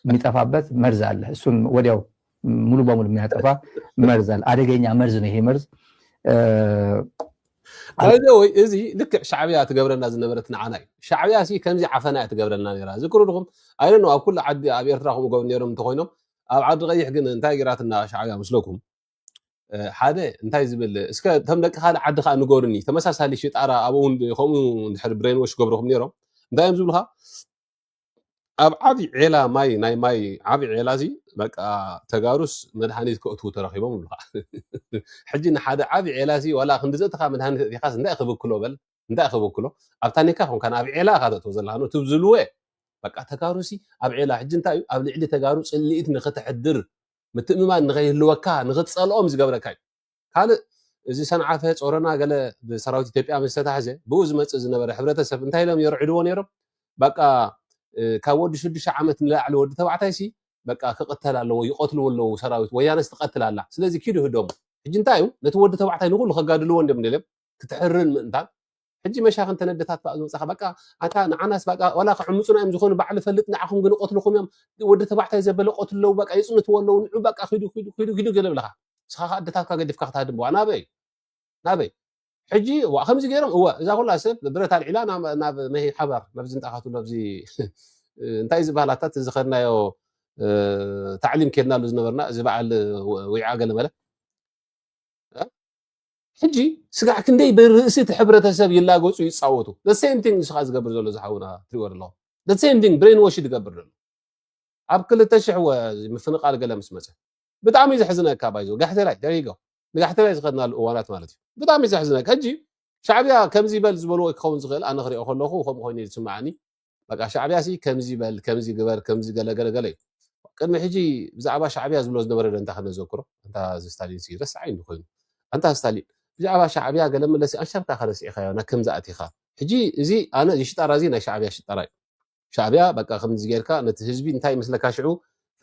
የሚጠፋበት መርዝ አለ። እሱን ወዲያው ሙሉ በሙሉ የሚያጠፋ መርዝ አለ። አደገኛ መርዝ ነው ይሄ መርዝ። ወይ እዚ ልክዕ ሻዕብያ ትገብረና ዝነበረት ንዓና እዩ። ሻዕብያ ሲ ከምዚ ዓፈና እያ ትገብረና ነራ። ዝክሩ ድኹም ኣይነ ኣብ ኩሉ ዓዲ ኣብ ኤርትራ ከምኡ ገብሩ ነሮም እንተኮይኖም ኣብ ዓዲ ቀይሕ ግን እንታይ ጌራትና ሻዕብያ ምስለኩም ሓደ እንታይ ዝብል እስከ እቶም ደቂ ካልእ ዓዲ ከዓ ንገሩኒ ተመሳሳሊ ሽጣራ ኣብኡ እውን ከምኡ ድሕሪ ብሬንዎሽ ገብረኹም ነሮም እንታይ እዮም ዝብልካ ኣብ ዓቢ ዔላ ማይ ናይ ማይ ዓቢ ዔላ እዚ በቃ ተጋሩስ መድሃኒት ከእትዉ ተረኺቦም ይብልካ ሕጂ ንሓደ ዓቢ ዔላ እዚ ዋላ ክንዲ ዘእትኻ መድሃኒት እቲኻስ እንታይ ክብክሎ በል እንታይ ክብክሎ ኣብ ታኒካ ኮንካ ናብ ዔላ ኢኻ ተእትዎ ዘለኻ ኖ ትብዝልዎ በቃ ተጋሩ ሲ ኣብ ዔላ ሕጂ እንታይ እዩ ኣብ ልዕሊ ተጋሩ ጽልኢት ንኽተሕድር ምትእምማን ንኸይህልወካ ንኽትጸልኦም ዝገብረካ እዩ ካልእ እዚ ሰንዓፈ ጾረና ገለ ብሰራዊት ኢትዮጵያ ምስ ተታሕዘ ብኡ ዝመጽእ ዝነበረ ሕብረተሰብ እንታይ ኢሎም የርዕድዎ ነይሮም በቃ ካብ ወዲ ሽዱሽተ ዓመት ንላዕሊ ወዲ ተባዕታይ ሲ በቃ ክቕተል ኣለዎ ይቐትልዎ ኣለዉ ሰራዊት ወያነስ ትቐትል ኣላ ስለዚ ኪዱ ህደሙ ሕጂ እንታይ እዩ ነቲ ወዲ ተባዕታይ ንኩሉ ከጋድልዎ እንዲም ደልዮም ክትሕርን ምእንታን ሕጂ መሻኽን ተነደታት በኣ ዝወፃኻ በቃ ኣታ ንዓናስ በቃ ዋላ ክዕምፁና እዮም ዝኾኑ ባዕሊ ፈልጥ ንዓኹም ግን ቆትልኹም እዮም ወዲ ተባዕታይ ዘበለ ቆትለው በቃ ይፅንትዎ ኣለዉ ንዑ በቃ ኪዱ ኪዱ ኪዱ ኪዱ ገለ ብለኻ ንስኻ ከዓ ኣደታትካ ገዲፍካ ክትሃድም ዋ ናበይ ናበይ ሕጂ ዋ ከምዚ ገይሮም እወ እዛ ኩላ ሰብ ብረት ኣልዒላ ናብ መሄ ሓባር ናብዚ ንጣኻትሉ ኣብዚ እንታይ ዝበሃል ኣታት ዝኸድናዮ ታዕሊም ኬድናሉ ዝነበርና እዚ በዓል ዊዓ ገለ መለ ሕጂ ስጋዕ ክንደይ ብርእሲ እቲ ሕብረተሰብ ይላገፁ ይፃወቱ the same thing ንስኻ ዝገብር ዘሎ ዝሓውና ትሪወ ኣለኹ the same thing brain wash ዝገብር ዘሎ ኣብ ክልተ ሽሕ ወ ምፍንቓል ገለ ምስ መፀ ብጣዕሚ ዘሕዝነካ ባይዞ ጋሕቴላይ ደሪጎ ንጋሕቴላይ ዝኸድናሉ እዋናት ማለት እዩ ብጣዕሚ ዘሕዝነካ ሕጂ ሻዕብያ ከምዚ ይበል ዝበልዎ ክኸውን ዝኽእል ኣነ ክሪኦ ከለኹ ከምኡ ኮይኑ ዝስማዓኒ በቃ ሻዕብያ ሲ ከምዚ ይበል ከምዚ ግበር ከምዚ ገለገለገለ እዩ ቅድሚ ሕጂ ብዛዕባ ሻዕብያ ዝብሎ ዝነበረ ዶ እንታ ከነዘክሮ እንታ እዚ ስታሊን ሲ ረስዓይ እንዲ ኮይኑ ኣንታ ስታሊን ብዛዕባ ሻዕብያ ገለ መለሲ ኣሻብካ ከረሲዕካዮ ናብ ከምዚ ኣቲኻ ሕጂ እዚ ኣነ እዚ ሽጣራ እዚ ናይ ሻዕብያ ሽጣራ እዩ ሻዕብያ በቃ ከምዚ ጌርካ ነቲ ህዝቢ እንታይ ይመስለካ ሽዑ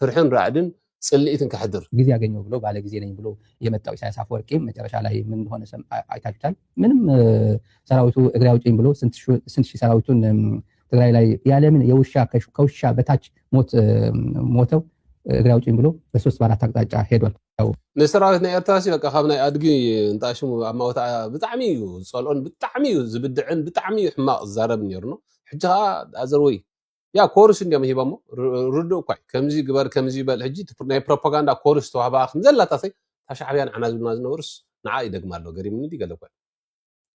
ፍርሕን ራዕድን ጽልኢትን ከሕድር ጊዜ ያገኘው ብሎ ባለ ጊዜ ነኝ ብሎ የመጣው ኢሳያስ አፈወርቂም መጨረሻ ላይ ምን እንደሆነ አይታችሁታል። ምንም ሰራዊቱ እግሬ አውጪኝ ብሎ ስንት ሺህ ሰራዊቱን ትግራይ ላይ ያለምን የውሻ ከውሻ በታች ሞት ሞተው እግሬ አውጪኝ ብሎ በሶስት በአራት አቅጣጫ ሄዷል። ንሰራዊት ናይ ኤርትራ ሲ በቃ ካብ ናይ ኣድጊ እንጣሽሙ ኣብ ማውታ ብጣዕሚ እዩ ዝጸልኦን ብጣዕሚ እዩ ዝብድዕን ብጣዕሚ እዩ ሕማቕ ዝዛረብ ነይሩ ነው። ሕጂ ከዓ ኣዘርወይ ያ ኮርስ እንዲዮም ሂቦሞ ርዱእ እኳ እዩ። ከምዚ ግበር ከምዚ ይበል ሕጂ ናይ ፕሮፓጋንዳ ኮርስ ተዋህባ ከም ዘላታሰይ ታሻዕብያን ዓና ዝብልና ዝነበሩስ ንዓ ይደግማ ኣሎ ገሪምኒ ዲ ገለ እኳ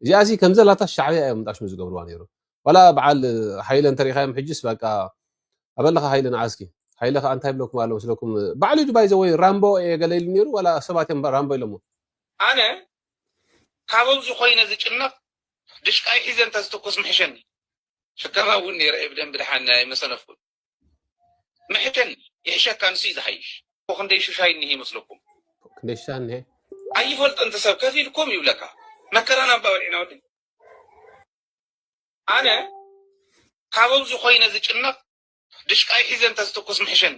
እዚኣሲ ከም ዘላታ ሻዕብያ እዮም ጣሽሙ ዝገብርዋ ነይሩ። ዋላ በዓል ሃይለ እንተሪኻዮም ሕጅስ በቃ ኣበለኻ ሃይለ ንዓስኪ ሃይለ ከ እንታይ ብለኩም ኣሎ መስለኩም ባዕሉ ዩ ባይ ዘወይ ራምቦ እየ ገለ ኢሉ ነይሩ ዋላ ሰባት እዮም ራምቦ ኢሎሞ። ኣነ ካብ ኣብዚ ኮይነ ዝጭነቕ ድሽቃይ ሒዘ እንተዝትኩስ ምሕሸኒ። ሽከራ እውን ነይረ እየ ብደንቢ ድሓን ኣይመሰነፍኩን። ምሕሸኒ ይሕሸካ ንሱ እዩ ዝሓይሽ። እኮ ክንደይ ሹሻይ እኒሄ ይመስለኩም? ክንደይ ሹሻ እኒሄ? ኣይፈልጦ እንተ ሰብ ከፊልኩም ይብለካ። መከራና እባ በሊዕና ወዲ ኣነ ካብ ኣብዚ ኮይነ ዝጭነቕ ድሽቃይ ሒዘ እንተዝትኩስ ምሕሸኒ።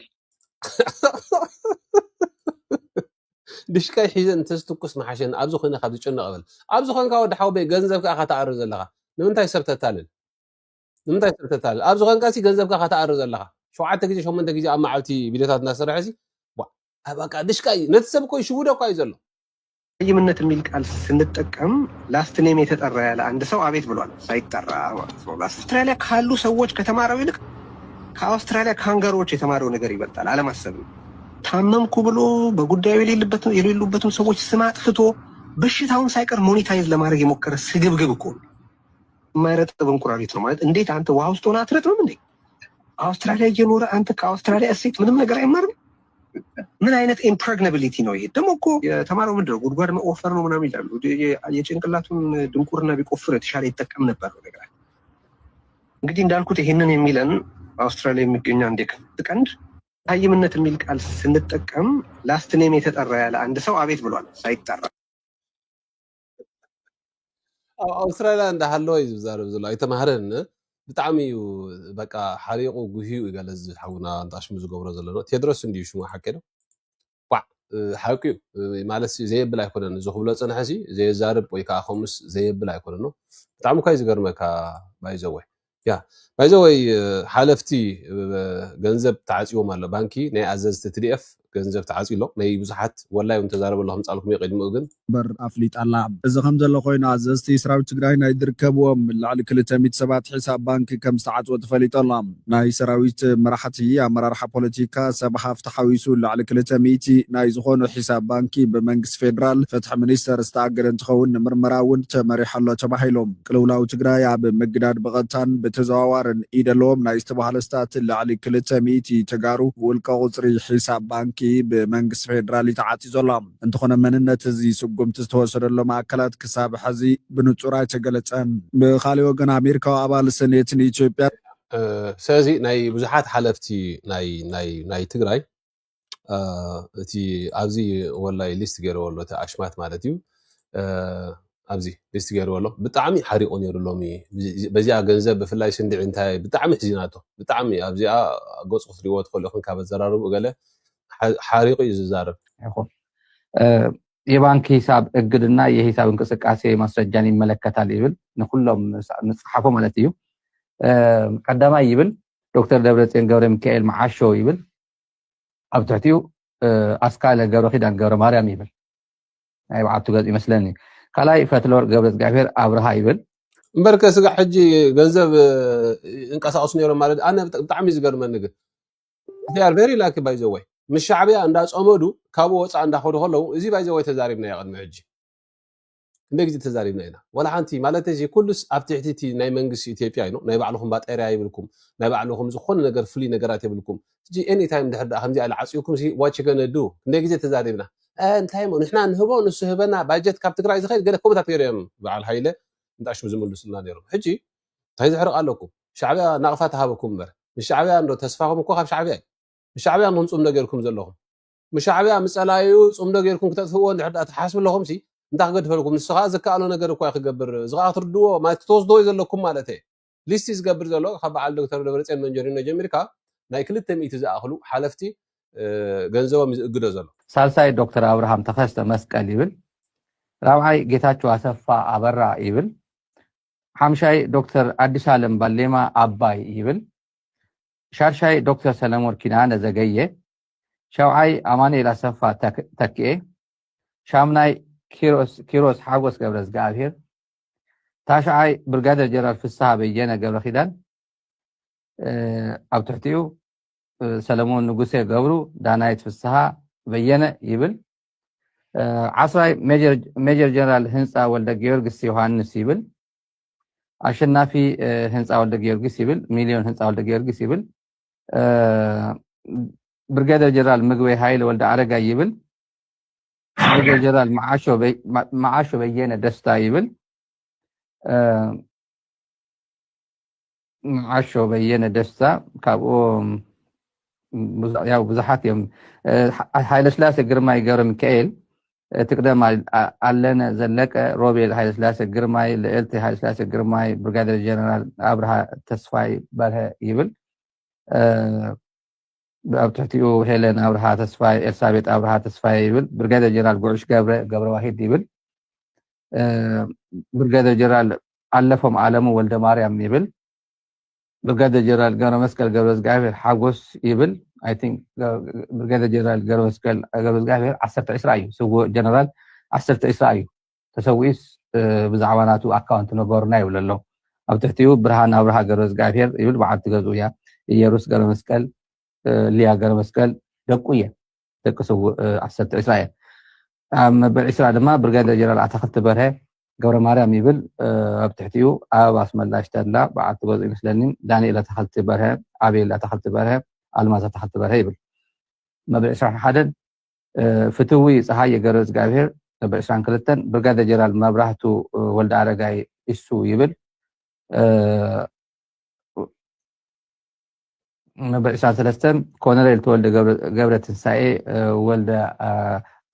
ድሽቃይ ሒዘ እንተዝትኩስ ምሓሸኒ ኣብዚ ኮይነ ካብ ዝጭነቕ በል ኣብዚ ኮንካ ወዲ ሓወበይ ገንዘብ ከዓ ከተኣርር ዘለኻ ንምንታይ ሰብ ተታልል ንምንታይ ሰብ ተታልል ኣብዚ ኮንካ ሲ ገንዘብካ ከተኣርር ዘለኻ ሸውዓተ ግዜ ሸሞንተ ግዜ ኣብ መዓልቲ ቪድዮታት እናሰርሐ ሲ በቃ ድሽቃይ ነቲ ሰብ እኮ ይሽውዶ እኳ እዩ ዘሎ ሀይምነት የሚል ቃል ስንጠቀም last name የተጠራ ያለ አንድ ሰው አቤት ብሏል። ሳይጠራ ማለት ነው። በአውስትራሊያ ካሉ ሰዎች ከተማረው ይልቅ ከአውስትራሊያ ካንጋሮዎች የተማረው ነገር ይበልጣል። አለማሰብ ነው። ታመምኩ ብሎ በጉዳዩ የሌሉበትን ሰዎች ስም አጥፍቶ በሽታውን ሳይቀር ሞኒታይዝ ለማድረግ የሞከረ ስግብግብ እኮ ነው። የማይረጥብ እንቁራሪት ነው ማለት እንዴት አንተ ውሃ ውስጥ ሆነ አትረጥብም እንዴ? አውስትራሊያ እየኖረ አንተ ከአውስትራሊያ እሴት ምንም ነገር አይማርም። ምን አይነት impregnability ነው ይሄ? ደግሞ እኮ የተማረው ምንድን ነው? ጉድጓድ መቆፈር ነው ምናምን ይላሉ። የጭንቅላቱን ድንቁርና ቢቆፍር የተሻለ ይጠቀም ነበር ነው ነገር። እንግዲህ እንዳልኩት ይህንን የሚለን አውስትራሊያ የሚገኘው አንድ የከብት ቀንድ ሀይምነት የሚል ቃል ስንጠቀም last name የተጠራ ያለ አንድ ሰው አቤት ብሏል ሳይጠራ። ኣብ ኣውስትራልያ እንዳሃለወ እዩ ዝዛረብ ዘሎ ኣይተማህረን ብጣዕሚ እዩ በቃ ሓሪቑ ጉህዩ እዩ ገለ እዚ ሓውና እንጣሽሙ ዝገብሮ ዘሎ ነው ቴድሮስ እንዲዩ ሽሙ ሓቂ ነው ባዕ ሓቂ እዩ ማለት ሲ ዘየብል ኣይኮነን እዚ ክብሎ ፅንሐ ሲ ዘየዛርብ ወይ ከዓ ከምኡስ ዘየብል ኣይኮነን ነው ብጣዕሚ እኳ እዩ ዝገርመካ ባይዘወይ ያ ባይዘወይ ሓለፍቲ ገንዘብ ተዓፅዎም ኣሎ ባንኪ ናይ ኣዘዝቲ ትዲኤፍ ገንዘብ ተዓፅዩ ኣሎ ናይ ብዙሓት ወላይ እውን ተዛረበ ኣሎ ከምፃልኩም እዩ ቅድሚኡ ግን እምበር ኣፍሊጣ ኣላ። እዚ ከም ዘሎ ኮይኑ ኣዘዝቲ ሰራዊት ትግራይ ናይ ዝርከብዎም ልዕሊ ክልተ ሚእቲ ሰባት ሒሳብ ባንኪ ከም ዝተዓፅወ ተፈሊጡ ኣሎ። ናይ ሰራዊት መራሕቲ፣ ኣመራርሓ ፖለቲካ፣ ሰብ ሃፍቲ ሓዊሱ ልዕሊ ክልተ ሚእቲ ናይ ዝኾኑ ሒሳብ ባንኪ ብመንግስቲ ፌዴራል ፍትሒ ሚኒስተር ዝተኣገደ እንትኸውን ንምርመራ እውን ተመሪሑ ኣሎ ተባሂሉ። ቅልውላው ትግራይ ኣብ ምግዳድ ብቐጥታን ብተዘዋዋርን ኢድ ኣለዎም ናይ ዝተባህለ ስታት ልዕሊ ክልተ ሚእቲ ተጋሩ ውልቀ ቁፅሪ ሒሳብ ባንኪ ብመንግስቲ ፌዴራል እዩ ተዓፂ ዘሎ። እንተኾነ መንነት እዚ ስጉምቲ ዝተወሰደሎም ኣካላት ክሳብ ሕዚ ብንፁር ኣይተገለፀን። ብካሊእ ወገን ኣሜሪካዊ ኣባል ሰኔት ንኢትዮጵያ ስለዚ ናይ ብዙሓት ሓለፍቲ ናይ ትግራይ እቲ ኣብዚ ወላይ ሊስት ገይርዎ ኣሎ እቲ ኣሽማት ማለት እዩ ኣብዚ ሊስት ገይርዎ ኣሎ ብጣዕሚ ሓሪቑ ነይሩ ሎሚ በዚኣ ገንዘብ ብፍላይ ስንድዒ እንታይ ብጣዕሚ ሕዚናቶ ብጣዕሚ ኣብዚኣ ገፁ ክትሪእዎ ትኽእሉ ኢኹም ካብ ኣዘራርቡ ገለ ሓሪቑ እዩ ዝዛረብ የባንክ ሂሳብ እግድና የሂሳብ እንቅስቃሴ ማስረጃን ይመለከታል ይብል ንኩሎም ንፅሓፎ ማለት እዩ ቀዳማይ ይብል ዶክተር ደብረፅዮን ገብረ ሚካኤል መዓሾ ይብል ኣብ ትሕቲኡ ኣስካለ ገብረ ኪዳን ገብረ ማርያም ይብል ናይ በዓቱ ገፅ ይመስለኒ ካልኣይ ፈትለወርቅ ገብረ እግዚኣብሔር ኣብርሃ ይብል እምበርከ ስጋ ሕጂ ገንዘብ እንቀሳቀሱ ነይሮም ማለት ኣነ ብጣዕሚ ዝገርመኒ ግን they are very lucky by the way ምስ ሻዕብያ እንዳፀመዱ ካብኡ ወፃእ እንዳኸዱ ከለዉ እዚ by the way ተዛሪብናዮ ቅድሚ ሕጂ ክንደይ ግዜ ተዛሪብና ኢና ዋላ ሓንቲ ማለት እዚ ኩሉስ ኣብ ትሕቲ እቲ ናይ መንግስቲ ኢትዮጵያ እዩ ናይ ባዕልኹም ባጠርያ ይብልኩም ናይ ባዕልኹም ዝኾነ ነገር ፍሉይ ነገራት የብልኩም ሕጂ any time ድሕር ደኣ ከምዚ ኣለ ዓፅዩኩም ሲ what you gonna do ክንደይ ግዜ ተዛሪብና እንታይ ሞ ንሕና ንህቦ ንሱ ህበና ባጀት ካብ ትግራይ ዝኸይድ ገለ ከምታት ገይሩ እዮም በዓል ሃይለ እንዳ ሽሙ ዝምልሱልና ነይሮም ሕጂ እንታይ ዘሕርቕ ኣለኩም ሻዕብያ ናቕፋ ተሃበኩም እምበር ንሻዕብያ እንዶ ተስፋኹም እኮ ካብ ሻዕብያ እዩ ንሻዕብያ ንኹም ፅምዶ ገይርኩም ዘለኹም ምሻዕብያ ምፀላዩ ፅምዶ ገይርኩም ክተጥፍእዎ እንድሕር ደኣ ትሓስቡ ኣለኹም ሲ እንታይ ክገድፈልኩም ንሱ ከዓ ዝከኣሎ ነገር እኳ ክገብር እዚ ከዓ ክትርድዎ ማለት ክትወስድዎ ዘለኩም ማለት እየ ሊስቲ ዝገብር ዘሎ ካብ በዓል ዶክተር ደብረፅዮን መንጀሪኖ ጀሚርካ ናይ ክልተ ሚእቲ ዝኣኽሉ ሓለፍቲ ገንዘቦም እዩ ዝእግዶ ዘሎ ሳልሳይ ዶክተር ኣብርሃም ተኸስተ መስቀል ይብል ራብዓይ ጌታቸው ኣሰፋ ኣበራ ይብል ሓምሻይ ዶክተር ኣዲስ ኣለም ባሌማ ኣባይ ይብል ሻድሻይ ዶክተር ሰለሞን ኪዳነ ዘገየ ሻውዓይ ኣማኑኤል ኣሰፋ ተክ- ተክኤ፣ ሻምናይ ኪሮስ ኪሮስ ሓጎስ ገብረ እግዚኣብሔር፣ ታሽዓይ ብርጋደር ጀነራል ፍስሃ በየነ ገብረ ኪዳን፣ እ፣ ኣብ ትሕቲኡ እ፣ ሰለሞን ንጉሴ ገብሩ፣ ዳናይት ፍስሃ በየነ ይብል። እ፣ ዓስራይ ሜጀር ሜጀር ጀነራል ህንፃ ወልደ ጊዮርጊስ ዮሃንስ ይብል። ኣሸናፊ እ፣ ህንፃ ወልደ ጊዮርጊስ ይብል። ሚሊዮን ህንፃ ወልደ ጊዮርጊስ ይብል። እ፣ ብርጋደር ጀነራል ምግበይ ሃይለ ወልደ ኣረጋይ ይብል። ሜጀር ጀነራል መዓሾ በይ- መ- መዓሾ በየነ ደስታ ይብል። እ፣ መዓሾ በየነ ደስታ ካብኡ ብዙ- ያው ብዙሓት እዮም። እ፣ ሓ- ሃይለስላሴ ግርማይ ገብረ ሚካኤል፣ እቲ ቅደም ኣል- ኣ- ኣለነ ዘለቀ፣ ሮቤል ሃይለስላሴ ግርማይ፣ ልዕልቲ ሃይለስላሴ ግርማይ፣ ብርጋዴር ጀነራል ኣብርሃ ተስፋይ በርሀ ይብል። እ፣ ኣብ ትሕቲኡ ሄለን ኣብርሃ ተስፋይ፣ ኤልሳቤጥ ኣብርሃ ተስፋይ ይብል። ብርጋዴር ጀነራል ጉዕሽ ገብረ ገብረ ዋሂድ ይብል። እ፣ ብርጋዴር ጀነራል ኣለፎም ኣለሙ ወልደ ማርያም ይብል። ብርጋዴር ጀነራል ገብረ መስቀል ገብረ እግዚኣብሔር ሓጎስ ይብል። I think ብርጋዴር ጀነራል ገብረ መስቀል ገብረ እግዚኣብሔር ዓሰርተ ዕስራ እዩ። ስዉእ ጀነራል ዓሰርተ ዕስራ እዩ። ተሰዊኡስ እ፣ ብዛዕባ ናቱ ኣካውንት ንገሩና ይብል ኣሎ። ኣብ ትሕቲኡ ብርሃን ኣብርሃ ገብረ እግዚኣብሔር ይብል። በዓልቲ ገዝኡ እያ። እየሩስ ገብረ መስቀል፣ እ፣ ሊያ ገብረ መስቀል ደቁ እየ። ደቂ ስውእ እ፣ ዓሰርተ ዕስራ እየ። ኣብ መበል ዕስራ ድማ ብርጋዴር ጀነራል ኣታኽልቲ በርሀ ገብረ ማርያም ይብል። እ፣ ኣብ ትሕቲኡ ኣብ ኣስመላሽ ተድላ በዓልቲ ገዝኡ ይመስለኒ፣ ዳንኤል ኣታኽልቲ በርሀ፣ ኣቤል ኣታኽልቲ በርሀ፣ ኣልማዝ ኣታኽልቲ በርሀ ይብል። መበል ዕስራን ሓደን እ፣ ፍትዊ ፀሃየ ገብረ እግዚኣብሔር፣ መበል ዕስራን ክልተን ብርጋዴር ጀነራል መብራህቱ እ፣ ወልደ ኣረጋይ እሱ ይብል። እ፣ መበል ዕስራን ሰለስተን ኮነሬል ተወልደ ገብረ- ገብረ ትንሳኤ እ፣ ወልደ እ፣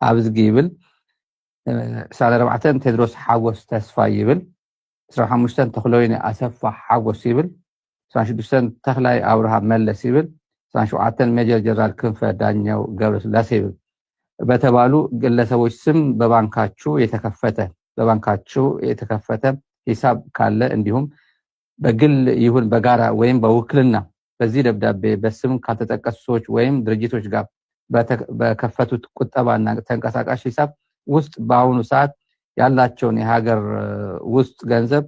ኣብዝጊ ይብል። እ፣ ዕስራን ኣርባዕተን ቴድሮስ ሓጎስ ተስፋይ ይብል። ዕስራን ሓሙሽተን ተኽለወይኒ ኣሰፋ ሓጎስ ይብል። ዕስራን ሽዱሽተን ተኽላይ ኣብርሃ መለስ ይብል። ዕስራን ሸውዓተን ሜጀር ጀነራል ክንፈ ዳኘው ገብረስላሴ ይብል። በተባሉ ግለሰቦች ስም በባንካችሁ የተከፈተ በባንካችሁ የተከፈተ ሂሳብ ካለ እንዲሁም በግል ይሁን በጋራ ወይም በውክልና በዚህ ደብዳቤ በስም ካልተጠቀሱ ሰዎች ወይም ድርጅቶች ጋር በተ- በከፈቱት ቁጠባና ተንቀሳቃሽ ሂሳብ ውስጥ በአሁኑ ሰዓት ያላቸውን የሀገር ውስጥ ገንዘብ፣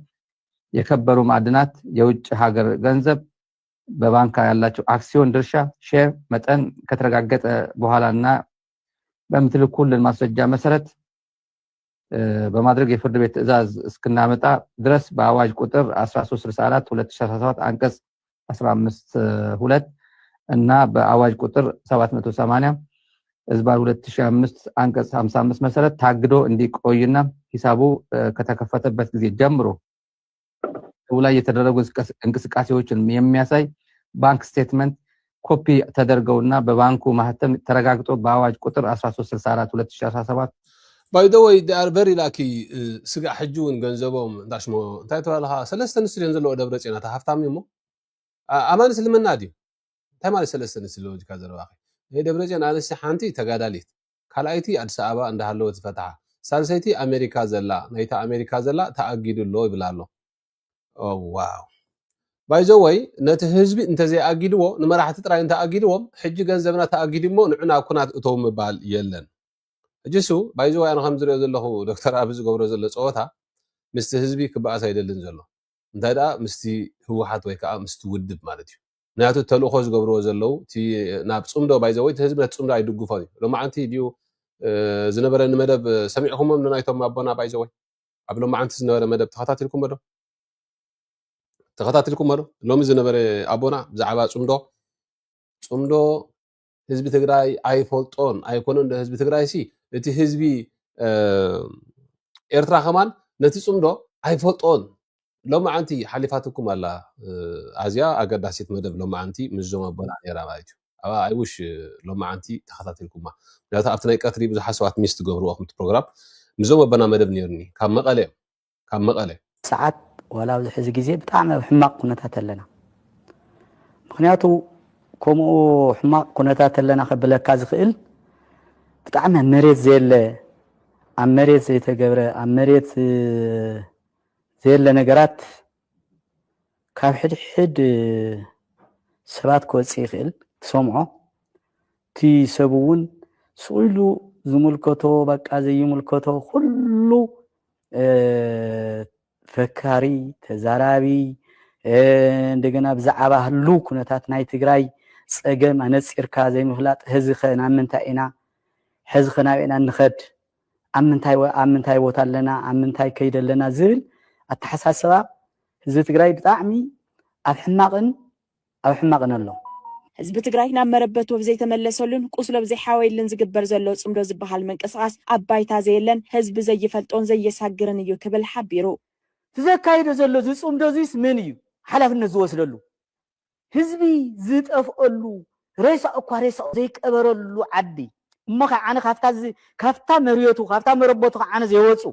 የከበሩ ማዕድናት፣ የውጭ ሀገር ገንዘብ፣ በባንካ ያላቸው አክሲዮን ድርሻ፣ ሼር፣ መጠን ከተረጋገጠ በኋላና በምትልኩልን ማስረጃ መሰረት እ፣ በማድረግ የፍርድ ቤት ትዕዛዝ እስክናመጣ ድረስ በአዋጅ ቁጥር አስራ ሶስት ስልሳ አራት ሁለት ሺህ አስራ ሰባት አንቀጽ አስራ አምስት ሁለት እና በአዋጅ ቁጥር ሰባት መቶ ሰማንያ ህዝባር ሁለት ሺህ አምስት አንቀጽ ሀምሳ አምስት መሰረት ታግዶ እንዲቆይና ሂሳቡ እ፣ ከተከፈተበት ጊዜ ጀምሮ ሂሳቡ ላይ የተደረጉ እንቅስቃሴ- እንቅስቃሴዎችን የሚያሳይ ባንክ ስቴትመንት ኮፒ ተደርገውና በባንኩ ማህተም ተረጋግጦ በአዋጅ ቁጥር አስራ ሶስት ስልሳ አራት ሁለት ሺህ አስራ ሰባት By the way, they are very lucky. እ፣ ስጋዕ ሕጂ እውን ገንዘቦም እንዳሽሞ እንታይ ትብላለኻ? ሰለስተ ንስቲ ድየን ዘለዎ ደብረ ጽዮን ኣታ ሃፍታም እዩ እሞ ኣ- ኣማን እስልምና ድዩ? እንታይ ማለት ሰለስተ ንስቲ ሎጂካ ዘረባኺ? ይሄ ደብረ ጽዮን ኣንስቲ ሓንቲ ተጋዳሊት፣ ካልኣይቲ ኣዲስ ኣበባ እንዳሃለወት ዝፈትሓ፣ ሳልሰይቲ ኣሜሪካ ዘላ፣ ናይታ ኣሜሪካ ዘላ ተኣጊዱ ኣሎ ይብል ኣሎ። ኦ ዋው። ባይዘወይ ነቲ ህዝቢ እንተዘይኣጊድዎ ንመራሕቲ ጥራይ እንተኣጊድዎም ሕጂ ገንዘብና ተኣጊዱ እሞ ንዑ ናብ ኩናት እተው ምባል የለን። ሕጂ እሱ ባይዘወይ ኣነ ከም ዝሪኦ ዘለኹ ዶክተር ኣቢ ዝገብሮ ዘሎ ፀወታ ምስቲ ህዝቢ ክበኣስ ኣይደልን ዘሎ እንታይ ደኣ ምስቲ ህወሓት ወይ ከዓ ምስቲ ውድብ ማለት እዩ። ምክንያቱ ተልእኾ ዝገብርዎ ዘለዉ እቲ ናብ ፅምዶ ባይዘወይ እቲ ህዝቢ ነቲ ፅምዶ ኣይድግፎን እዩ። ሎማዓንቲ ድዩ ዝነበረኒ መደብ ሰሚዕኹሞም ንናይቶም ኣቦና ባይዘወይ ኣብ ሎማዓንቲ ዝነበረ መደብ ተኸታቲልኩሞ ዶ? ተኸታቲልኩሞ ዶ? ሎሚ ዝነበረ ኣቦና ብዛዕባ ፅምዶ ፅምዶ ህዝቢ ትግራይ ኣይፈልጦን ኣይኮነን ዶ ህዝቢ ትግራይ ሲ እቲ ህዝቢ ኤርትራ ከማን ነቲ ፅምዶ ኣይፈልጦን። ሎማዓንቲ ሓሊፋትኩም ኣላ ኣዝያ ኣገዳሲት መደብ ሎማዓንቲ ምስዞም ኣቦና ነራ ማለት እዩ። ኣብኣ ኣይውሽ ሎማዓንቲ ተኸታቲልኩማ ምክንያቱ ኣብቲ ናይ ቀትሪ ብዙሓት ሰባት ሚስ ትገብርዎ ከምቲ ፕሮግራም ምስዞም ኣቦና መደብ ነርኒ ካብ መቐለ እዮም ካብ መቐለ ሰዓት ዋላ ኣብዚ ሕዚ ግዜ ብጣዕሚ ኣብ ሕማቕ ኩነታት ኣለና። ምክንያቱ ከምኡ ሕማቕ ኩነታት ኣለና ከብለካ ዝኽእል ብጣዕሚ ኣብ መሬት ዘየለ ኣብ መሬት ዘይተገብረ ኣብ መሬት ዘየለ ነገራት ካብ ሕድሕድ ሰባት ክወፅእ ይኽእል ትሰምዖ እቲ ሰብ እውን ስቕ ኢሉ ዝምልከቶ፣ በቃ ዘይምልከቶ ኩሉ፣ እ፣ ፈካሪ፣ ተዛራቢ፣ እ፣ እንደገና ብዛዕባ ህሉው ኩነታት ናይ ትግራይ ጸገም ኣነጺርካ ዘይምፍላጥ፣ ሕዚ ኸ ናብ ምንታይ ኢና? ሕዚ ኸ ናበይ ኢና እንኸድ? ኣብ ምንታይ ወ-፣ ኣብ ምንታይ ቦታ ኣለና? ኣብ ምንታይ ከይደ ኣለና? ዝብል ኣተሓሳስባ ህዝቢ ትግራይ ብጣዕሚ ኣብ ሕማቕን ኣብ ሕማቕን ኣሎ። ህዝቢ ትግራይ ናብ መረበቱ ብዘይተመለሰሉን ቁስሎ ብዘይሓወየሉን ዝግበር ዘሎ ጽምዶ ዝበሃል ምንቅስቓስ ኣብ ባይታ ዘየለን ህዝቢ ዘይፈልጦን ዘየሳግርን እዩ ክብል ሓቢሩ። እቲ ዘካይዶ ዘሎ እዚ ጽምዶ እዚስ መን እዩ ሓላፍነት ዝወስደሉ? ህዝቢ ዝጠፍአሉ፣ ሬሳ እኳ ሬሳኡ ዘይቀበረሉ ዓዲ። እሞ ኸዓ ኣነ ካብታ ዝ-፣ ካብታ መርየቱ፣ ካብታ መረበቱ ኸዓ ኣነ ዘይወፁ።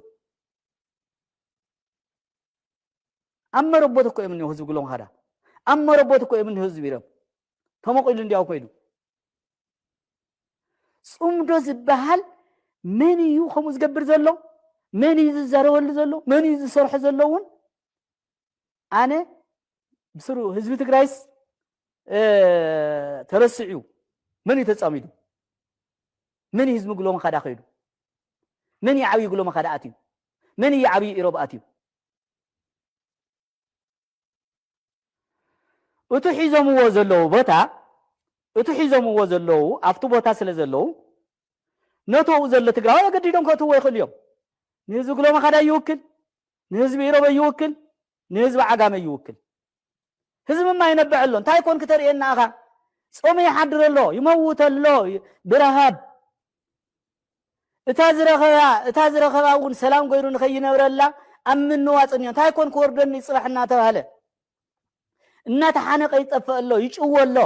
ኣብ መረበቱ እኮ እዮም እኒሆ ህዝቢ ግሎም ኻዳ። ኣብ መረበቱ እኮ እዮም እኒሆ ህዝቢ ኢሮብ። ተመቂሉ እንዲያው ኮይዱ። ጽምዶ ዝበሃል መን እዩ ከምኡ ዝገብር ዘሎ? መን እዩ ዝዛረበሉ ዘሎ? መን እዩ ዝሰርሖ ዘሎ እውን ኣነ ብስሩ ህዝቢ ትግራይስ፣ እ፣ ተረሲዑ። መን እዩ ተጻሚዱ? መን እዩ ህዝቢ ግሎም ኻዳ ከይዱ? መን እዩ ዓብዪ ግሎም ኻዳ ኣትዩ? መን እዩ ዓብዪ ኢሮብ ኣትዩ? እቱ ሒዞምዎ ዘለዉ ቦታ፣ እቱ ሒዞምዎ ዘለዉ ኣብቲ ቦታ ስለ ዘለዉ፣ ነቲ ኣብኡ ዘሎ ትግራዋይ ኣገዲዶም ከእትዎ ይኽእሉ እዮም። ንህዝቢ ግሎም ኻዳ ይውክል፣ ንህዝቢ ኢሮብ ይውክል፣ ንህዝቢ ዓጋመ ይውክል። ህዝቢ ድማ ይነብዕ ኣሎ። እንታይ ኮን ክተርእየና ኣኻ? ጾመ ይሓድር ኣሎ፣ ይመውት ኣሎ ብረሃብ። እታ ዝረኸባ፣ እታ ዝረኸባ እውን ሰላም ገይሩ ንኸይነብረላ ኣብ ምንዋጽ እኒኦ። እንታይ ኮን ክወርደኒ ጽባሕ እናተባህለ እናተሓነቐ ይጠፍእ ኣሎ፣ ይጭወ ኣሎ።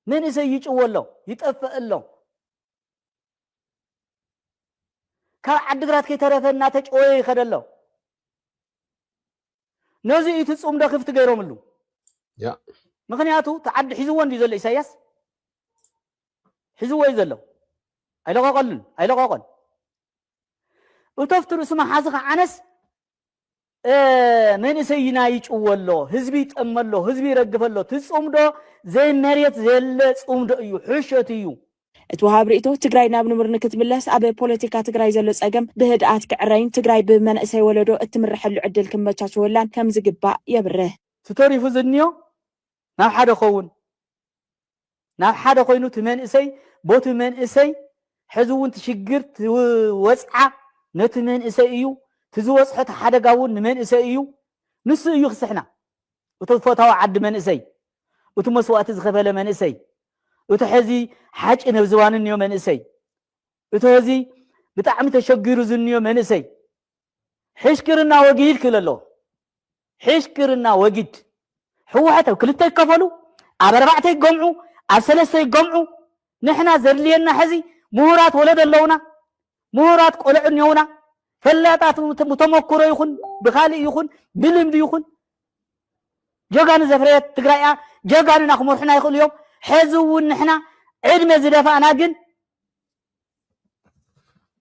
መንእሰይ ይጭወ ኣሎ፣ ይጠፍእ ኣሎ። ካብ ዓዲግራት ከይተረፈ እናተጨወየ ይኸደ ኣሎ። ነዚ እዩ እቲ ጽምዶ ክፍቲ ገይሮምሉ። ያ። ምኽንያቱ እቲ ዓዲ ሒዝዎ እንድዩ ዘሎ ኢሳያስ። ሒዝዎ እዩ ዘሎ። ኣይለቐቐሉን፣ ኣይለቐቐን። እቶ ኣብቲ ርእሱ መሓዚ ከዓነስ፣ እ፣ መንእሰይና ይጭወ ኣሎ፣ ህዝቢ ይጠመ ኣሎ፣ ህዝቢ ይረግፈ ኣሎ። እቲ ጽምዶ ዘይመሬት ዘየለ ጽምዶ እዩ፣ ሕሸት እዩ። እቲ ወሃብ ርእይቶ፣ ትግራይ ናብ ንቡር ንክትምለስ ኣብ ፖለቲካ ትግራይ ዘሎ ጸገም ብህድኣት ክዕረይን ትግራይ ብመንእሰይ ወለዶ እትምረሐሉ ዕድል ክመቻችወላን ከም ዝግባእ የብርህ። እቲ ተሪፉ ዝንዮ ናብ ሓደ ኸውን፣ ናብ ሓደ ኮይኑ እቲ መንእሰይ፣ ቦቲ መንእሰይ፣ ሕዚ እውን እቲ ሽግር፣ እቲ ወፅዓ ነቲ መንእሰይ እዩ፣ እቲ ዝወፅሖ እቲ ሓደጋ እውን ንመንእሰይ እዩ። ንሱ እዩ ክስሕና። እቲ ፈታዊ ዓዲ መንእሰይ፣ እቲ መስዋእቲ ዝኸፈለ መንእሰይ፣ እቲ ሕዚ ሓጪ ነብዝባን እንዮ መንእሰይ፣ እቲ ሕዚ ብጣዕሚ ተሸጊሩ ዝንዮ መንእሰይ፣ ሕሽክርና ወጊድ ክብል ኣለዎ። ሕሽክርና ወጊድ። ህወሓት ኣብ ክልተ ይከፈሉ፣ ኣብ ኣርባዕተ ይገምዑ፣ ኣብ ሰለስተ ይገምዑ። ንሕና ዘድልየና ሕዚ ምሁራት ወለዶ ኣለውና፣ ምሁራት ቆልዑ እኒኦውና፣ ፈላጣት ብተ-፣ ብተመክሮ ይኹን ብኻሊእ ይኹን ብልምዲ ይኹን ጀጋኑ ዘፍረየት ትግራይ እያ። ጀጋኑና ክመርሑና ይኽእሉ እዮም። ሕዚ እውን ንሕና ዕድመ ዝደፋእና ግን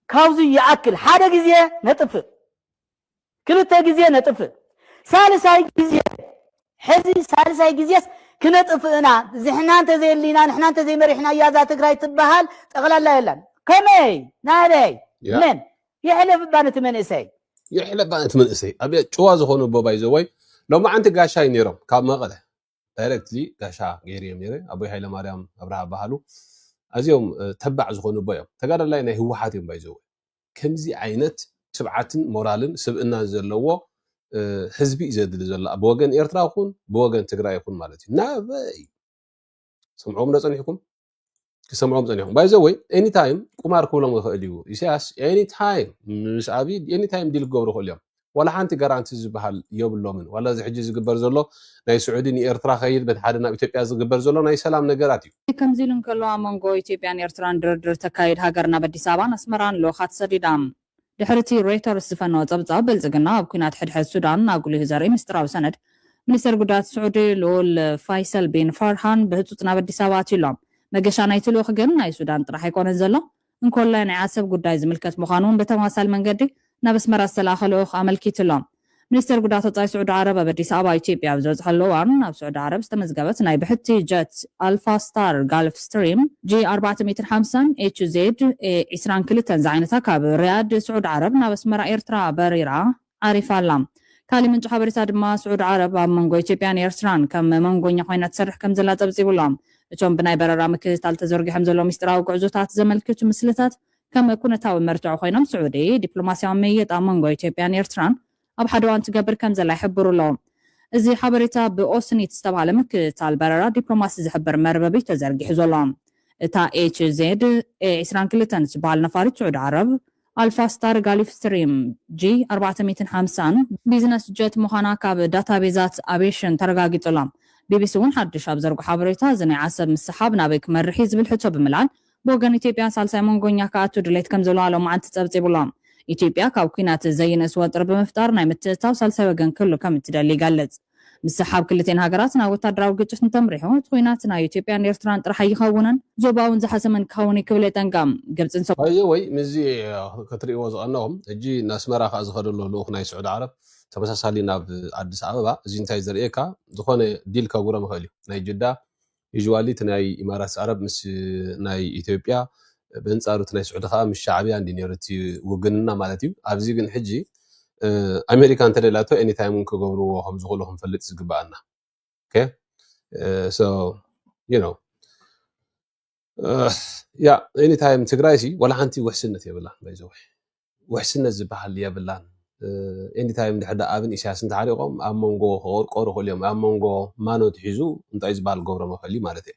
ካብዚ ይኣክል ሓደ ግዜ ነጥፍእ፣ ክልተ ግዜ ነጥፍእ፣ ሳልሳይ ግዜ፣ ሕዚ ሳልሳይ ግዜስ ክነጥፍእና፣ ዝሕና እንተዘየሊና፣ ንሕና እንተዘይመሪሕና እያ እዛ ትግራይ ትበሃል ጠቕላላ የላን። ከመይ? ናበይ? ያ። መን? የሕለፍ እባ ነቲ መንእሰይ። የሕለፍ እባ ነቲ መንእሰይ። ኣብ ጭዋ ዝኾኑ ኣቦ ባይዘወይ ሎማዓንቲ ጋሻ እዩ ነይሮም ካብ መቐለ ዳይሬክትሊ ጋሻ ገይሩ እዮም ነይረ። ኣቦይ ሃይለማርያም ኣብርሃ በሃሉ ኣዝዮም፣ እ፣ ተባዕ ዝኾኑ ኣቦ እዮም። ተጋዳላይ ናይ ህወሓት እዮም ባይዘወይ። ከምዚ ዓይነት ትብዓትን ሞራልን ስብእናን ዘለዎ፣ እ፣ ህዝቢ እዩ ዘድሊ ዘሎ። ብወገን ኤርትራ ይኹን ብወገን ትግራይ ይኹን ማለት እዩ። ናበይ? ሰምዕዎም ዶ ጸኒሕኩም? ክሰምዕዎም ጸኒሕኩም። ባይዘወይ ኤኒታይም ቁማር ክብሎም ይኽእል እዩ። ኢሳያስ ኤኒታይም ምስ ኣብይ ኤኒታይም ዲል ክገብሩ ይኽእሉ እዮም። ዋላ ሓንቲ ጋራንቲ ዝበሃል የብሎምን። ዋላ እዚ ሕጂ ዝግበር ዘሎ ናይ ስዑዲ ንኤርትራ ከይድ በቲ ሓደ ናብ ኢትዮጵያ ዝግበር ዘሎ ናይ ሰላም ነገራት እዩ። ከምዚ ኢሉ እንከሎ፣ ኣብ መንጎ ኢትዮጵያን ኤርትራን ድርድር ተካይድ ሃገር ናብ ኣዲስ ኣበባን ኣስመራን ልኡኻት ሰዲዳ። ድሕሪ እቲ ሮይተርስ ዝፈነወ ጸብጻብ፣ ብልጽግና ኣብ ኲናት ሕድሕድ ሱዳን ኣጉሊሁ ዘርኢ ምስጢራዊ ሰነድ ሚኒስተር ጉዳያት ስዑዲ ልኡል ፋይሰል ቢን ፋርሃን ብህጹጽ ናብ ኣዲስ ኣበባ ኣትዩ ኣሎ። መገሻ ናይቲ ልኡኽ ግን ናይ ሱዳን ጥራሕ ኣይኮነን ዘሎ፣ እንኮላይ ናይ ዓሰብ ጉዳይ ዝምልከት ምዃኑ እውን ብተመሳሳሊ መንገዲ ናብ ኣስመራ ዝተላእኸ ልኡኽ ኣመልኪቱ ኣሎ። ሚኒስትር ጉዳያት ወፃኢ ስዑዲ ዓረብ ኣብ ኣዲስ ኣበባ ኢትዮጵያ ኣብ ዝበፅሐሉ እዋን፣ ኣብ ስዑዲ ዓረብ ዝተመዝገበት ናይ ብሕቲ ጀት ኣልፋ ስታር ጋልፍ ስትሪም ጂ ኣርባዕተ ሚእትን ሓምሳን ኤች ዜድ ኤ ዒስራን ክልተን ዝዓይነታ ካብ ሪያድ ስዑዲ ዓረብ ናብ ኣስመራ ኤርትራ በሪራ ዓሪፋ ኣላ። ካሊእ ምንጪ ሓበሬታ ድማ፣ ስዑዲ ዓረብ ኣብ መንጎ ኢትዮጵያን ኤርትራን ከም መንጎኛ ኮይና ትሰርሕ ከም ዘላ ፀብፂቡ ኣሎ። እቶም ብናይ በረራ ምክትታል ተዘርጊሖም ዘለዉ ምስጢራዊ ጉዕዞታት ዘመልክቱ ምስልታት ከም ኩነታዊ መርትዖ ኮይኖም፣ ስዑዲ ዲፕሎማስያዊ ምይይጥ ኣብ መንጎ ኢትዮጵያን ኤርትራን ኣብ ሓደ እዋን ትገብር ከም ዘላ ይሕብሩ ኣለዉ። እዚ ሓበሬታ ብኦስኒት ዝተባህለ ምክትታል በረራ ዲፕሎማሲ ዝሕብር መርበብ እዩ ተዘርጊሑ ዘሎ። እታ ኤች ዜድ ኤ ዒስራን ክልተን ዝበሃል ነፋሪት ስዑዲ ዓረብ፣ ኣልፋ ስታር ጋልፍ ስትሪም ጂ ኣርባዕተ ሚእትን ሓምሳን ቢዝነስ ጀት ምዃና ካብ ዳታቤዛት ኣቪዬሽን ተረጋጊጹ ኣሎ። ቢቢሲ እውን ሓድሽ ኣብ ዘርግሖ ሓበሬታ፣ እዚ ናይ ዓሰብ ምስሓብ ናበይ ክመርሕ እዩ ዝብል ሕቶ ብምልዓል፣ ብወገን ኢትዮጵያ ሳልሳይ መንጎኛ ክኣቱ ድሌት ከም ዘለዋ ሎማዓንቲ ጸብጺቡ ኣሎ። ኢትዮጵያ ካብ ኲናት ዘይንእስ ወጥሪ ብምፍጣር ናይ ምትእትታው ሳልሳይ ወገን ክህሉ ከም እትደሊ ይገልጽ። ምስሓብ ክልቲኤን ሃገራት ናብ ወታደራዊ ግጭት እንተምሪሑ፣ እቲ ኲናት ናይ ኢትዮጵያን ኤርትራን ጥራሕ ኣይኸውንን፣ ዞባውን ዝሓሰመን ክኸውን እዩ ክብል የጠንቅቕ። ግብጽን ሰ- ባይዘወይ ምስዚ ክትሪእዎ ዝቐነኹም፣ ሕጂ ንኣስመራ ከዓ ዝኸደሎ ልኡኽ ናይ ስዑዲ ዓረብ ተመሳሳሊ ናብ ኣዲስ ኣበባ፣ እዚ እንታይ ዘርእየካ፣ ዝኾነ ዲል ከጉሮም ይኽእል እዩ። ናይ ጅዳ ዩዥዋሊ እቲ ናይ ኢማራት ዓረብ ምስ ናይ ኢትዮጵያ፣ በንጻሩ እቲ ናይ ስዑዲ ከዓ ምስ ሻዕብያ እንዲ ነይሩ እቲ ውግንና ማለት እዩ። ኣብዚ ግን ሕጂ ኣሜሪካ እንተደላቶ ኤኒታይም እውን ክገብርዎ ከም ዝኽእሉ ክንፈልጥ ዝግበኣና። ኦኬ፣ so you know, ያ ኤኒታይም ትግራይ ሲ ዋላ ሓንቲ ውሕስነት የብላን። ባይዘወይ ውሕስነት ዝበሃል የብላን። ኤኒታይም ድሕር ዳ ኣብን ኢሳያስ እንተሓሪቆም ኣብ መንጎ ክቆርቆሩ ክእል እዮም። ኣብ መንጎ ማኖት ሒዙ እንታይ ዝበሃል ገብሮ መኽእል እዩ ማለት እየ።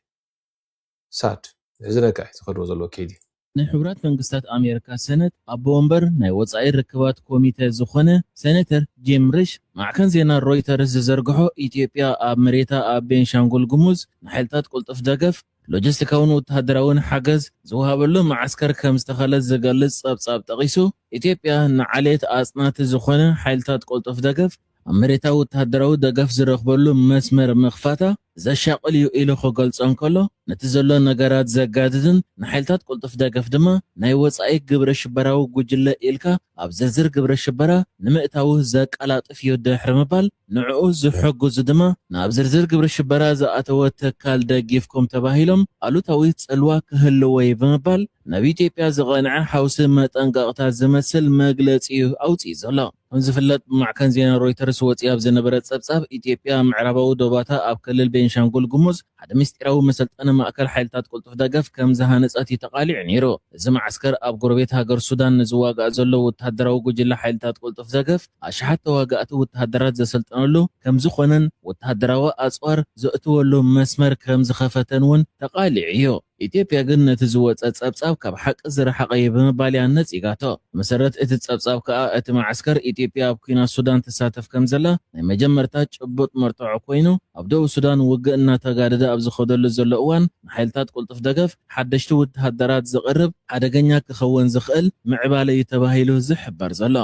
ሳድ ሕዝነካ እዩ ዝኸድዎ ዘለዎ ኬዲ። ናይ ሕቡራት መንግስታት ኣሜሪካ ሰነት ኣቦ ወንበር ናይ ወፃኢ ርክባት ኮሚተ ዝኾነ ሴኔተር ጂም ሪሽ ማዕከን ዜና ሮይተርስ ዝዘርግሖ ኢትዮጵያ ኣብ መሬታ ኣብ ቤንሻንጉል ጉሙዝ ንሓይልታት ቁልጡፍ ደገፍ ሎጂስቲካውን ወተሃደራውን ሓገዝ ዝወሃበሉ መዓስከር ከም ዝተኸለት ዝገልጽ ጸብጻብ ጠቒሱ፣ ኢትዮጵያ ንዓሌት ኣጽናቲ ዝኾነ ሓይልታት ቁልጡፍ ደገፍ ኣብ መሬታዊ ወተሃደራዊ ደገፍ ዝረኽበሉ መስመር ምኽፋታ ዘሻቕል እዩ ኢሉ ክገልጾ እንከሎ፣ ነቲ ዘሎ ነገራት ዘጋድድን ንሓይልታት ቁልጡፍ ደገፍ ድማ ናይ ወጻኢ ግብረ ሽበራዊ ጉጅለ ኢልካ ኣብ ዝርዝር ግብረ ሽበራ ንምእታዉ ዘቀላጥፍ እዩ ድሕሪ ምባል፣ ንዕኡ ዝሕግዙ ድማ ናብ ዝርዝር ግብረ ሽበራ ዝኣተወ ትካል ደጊፍኩም ተባሂሎም ኣሉታዊ ጽልዋ ክህልዎ እዩ ብምባል፣ ናብ ኢትዮጵያ ዝቐንዐ ሓውሲ መጠንቀቕታ ዝመስል መግለጺ እዩ ኣውጺኡ ዘሎ። ከም ዝፍለጥ፣ ብማዕከን ዜና ሮይተርስ ወጺኡ ኣብ ዝነበረ ጸብጻብ፣ ኢትዮጵያ ምዕራባዊ ዶባታ ኣብ ክልል ቤንሻንጉል ጉሙዝ ሓደ ምስጢራዊ መሰልጠኒ ማእከል ሓይልታት ቁልጡፍ ደገፍ ከም ዝሃነጸት እዩ ተቓሊዑ ነይሩ። እዚ መዓስከር ኣብ ጎረቤት ሃገር ሱዳን ንዝዋጋእ ዘሎ ወተሃደራዊ ጉጅለ ሓይልታት ቁልጡፍ ደገፍ ኣሽሓት ተዋጋእቲ ወተሃደራት ዘሰልጠነሉ ከም ዝኾነን ወተሃደራዊ ኣጽዋር ዘእትወሉ መስመር ከም ዝኸፈተን እውን ተቓሊዑ እዩ። ኢትዮጵያ ግን ነቲ ዝወጸ ጸብጻብ ካብ ሓቂ ዝረሓቐ እዩ ብምባል እያ ነጺጋቶ። ብመሰረት እቲ ጸብጻብ ከኣ፣ እቲ መዓስከር ኢትዮጵያ ኣብ ኲናት ሱዳን ትሳተፍ ከም ዘላ ናይ መጀመርታ ጭቡጥ መርትዖ ኮይኑ፣ ኣብ ደቡብ ሱዳን ውግእ እናተጋደደ ኣብ ዝኸደሉ ዘሎ እዋን፣ ንሓይልታት ቁልጡፍ ደገፍ ሓደሽቲ ወተሃደራት ዘቕርብ ሓደገኛ ክኸውን ዝኽእል ምዕባለ እዩ ተባሂሉ ዝሕበር ዘሎ።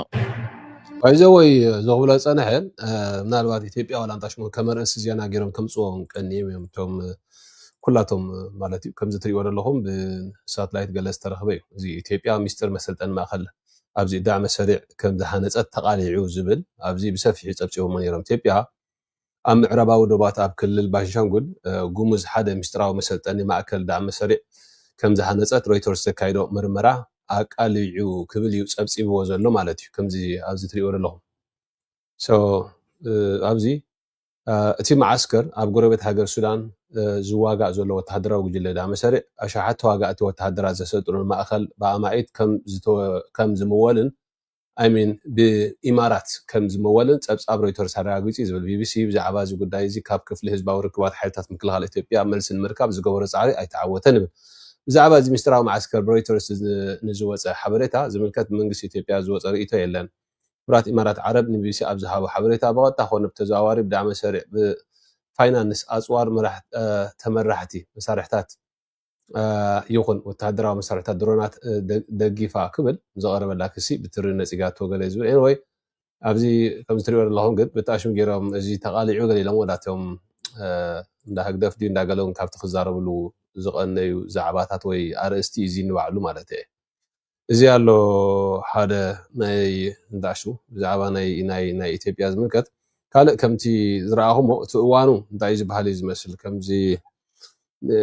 ባይዘወይ ዘኽብሎ ዝጸንሐ፣ ምናልባት ኢትዮጵያ ዋላ እንታሽሞ ከም ኣርእስቲ ዜና ገይሮም ከምጽዎም ቀንዮም እዮም። እቶም ኩላቶም ማለት እዩ፣ ከምዚ ትሪእዎ ዘለኹም ብሳትላይት ገለ ዝተረኽበ እዩ። እዚ ኢትዮጵያ ሚስጥር መሰልጠኒ ማእከል ኣብዚ ዳዕመ ሰሪዕ ከም ዝሃነጸት ተቓሊዑ ዝብል ኣብዚ ብሰፊሑ ጸብጺቦሞ ነይሮም። ኢትዮጵያ ኣብ ምዕራባዊ ዶባት ኣብ ክልል ባንሻንጉል ጉሙዝ ሓደ ሚስጥራዊ መሰልጠኒ ማእከል ዳዕመ ሰሪዕ ከም ዝሃነጸት ሮይተርስ ዘካይዶ ምርመራ ኣቃሊዑ ክብል እዩ ጸብጺብዎ ዘሎ ማለት እዩ። ከምዚ ኣብዚ ትሪእዎ ዘለኹም። So ኣብዚ እቲ መዓስከር ኣብ ጎረቤት ሃገር ሱዳን ዝዋጋእ ዘሎ ወተሃደራዊ ጉጅለ ዳዕመ ሰሪዕ ኣሽሓት ተዋጋእቲ ወተሃደራት ዘሰልጥኑሉ ማእከል ብኣማኢት ከም ዝተወ- ከም ዝምወልን፣ I mean ብኢማራት ከም ዝምወልን ጸብጻብ ሮይተርስ ኣረጋጊጹ እዩ ዝብል ቢቢሲ ብዛዕባ እዚ ጉዳይ እዚ ካብ ክፍሊ ህዝባዊ ርክባት ሓይልታት ምክልኻል ኢትዮጵያ መልሲ ንምርካብ ዝገበሮ ጻዕሪ ኣይተዓወተን ይብል። ብዛዕባ እዚ ምስጢራዊ መዓስከር ብሮይተርስ ንዝወጸ ሓበሬታ ዝምልከት ብመንግስቲ ኢትዮጵያ ዝወጸ ርእይቶ የለን። ሕቡራት ኢማራት ዓረብ ንቢቢሲ ኣብ ዝሃቦ ሓበሬታ፣ ብቐጥታ ኮነ ብተዘዋዋሪ ብዳዕመ ሰሪዕ ብፋይናንስ፣ ኣጽዋር፣ መራሕ- እ፣ ተመራሕቲ መሳርሕታት እ፣ ይኹን ወተሃደራዊ መሳርሕታት ድሮናት እ፣ ደ- ደጊፋ ክብል ዘቐረበላ ክሲ ብትሪ ነጺጋቶ ገለ ዝብል። Anyway ኣብዚ ከምዚ ትሪእዎ ዘለኹም ግን ብጣሽም ገይሮም እዚ ተቓሊዑ ገለ ኢሎም ወዳቶም እ፣ እንዳ ህግደፍ ድዩ እንዳ ገለ እውን ካብቲ ክዛረብሉ ዝቐነዩ ዛዕባታት ወይ ኣርእስቲ እዩ እዚ ንባዕሉ ማለት እየ። እዚ ኣሎ ሓደ ናይ እንዳሽሙ ብዛዕባ ናይ ናይ ናይ ኢትዮጵያ ዝምልከት ካልእ ከምቲ ዝረኣኹሞ እቲ እዋኑ እንታይ ዝበሃል እዩ ዝመስል ከምዚ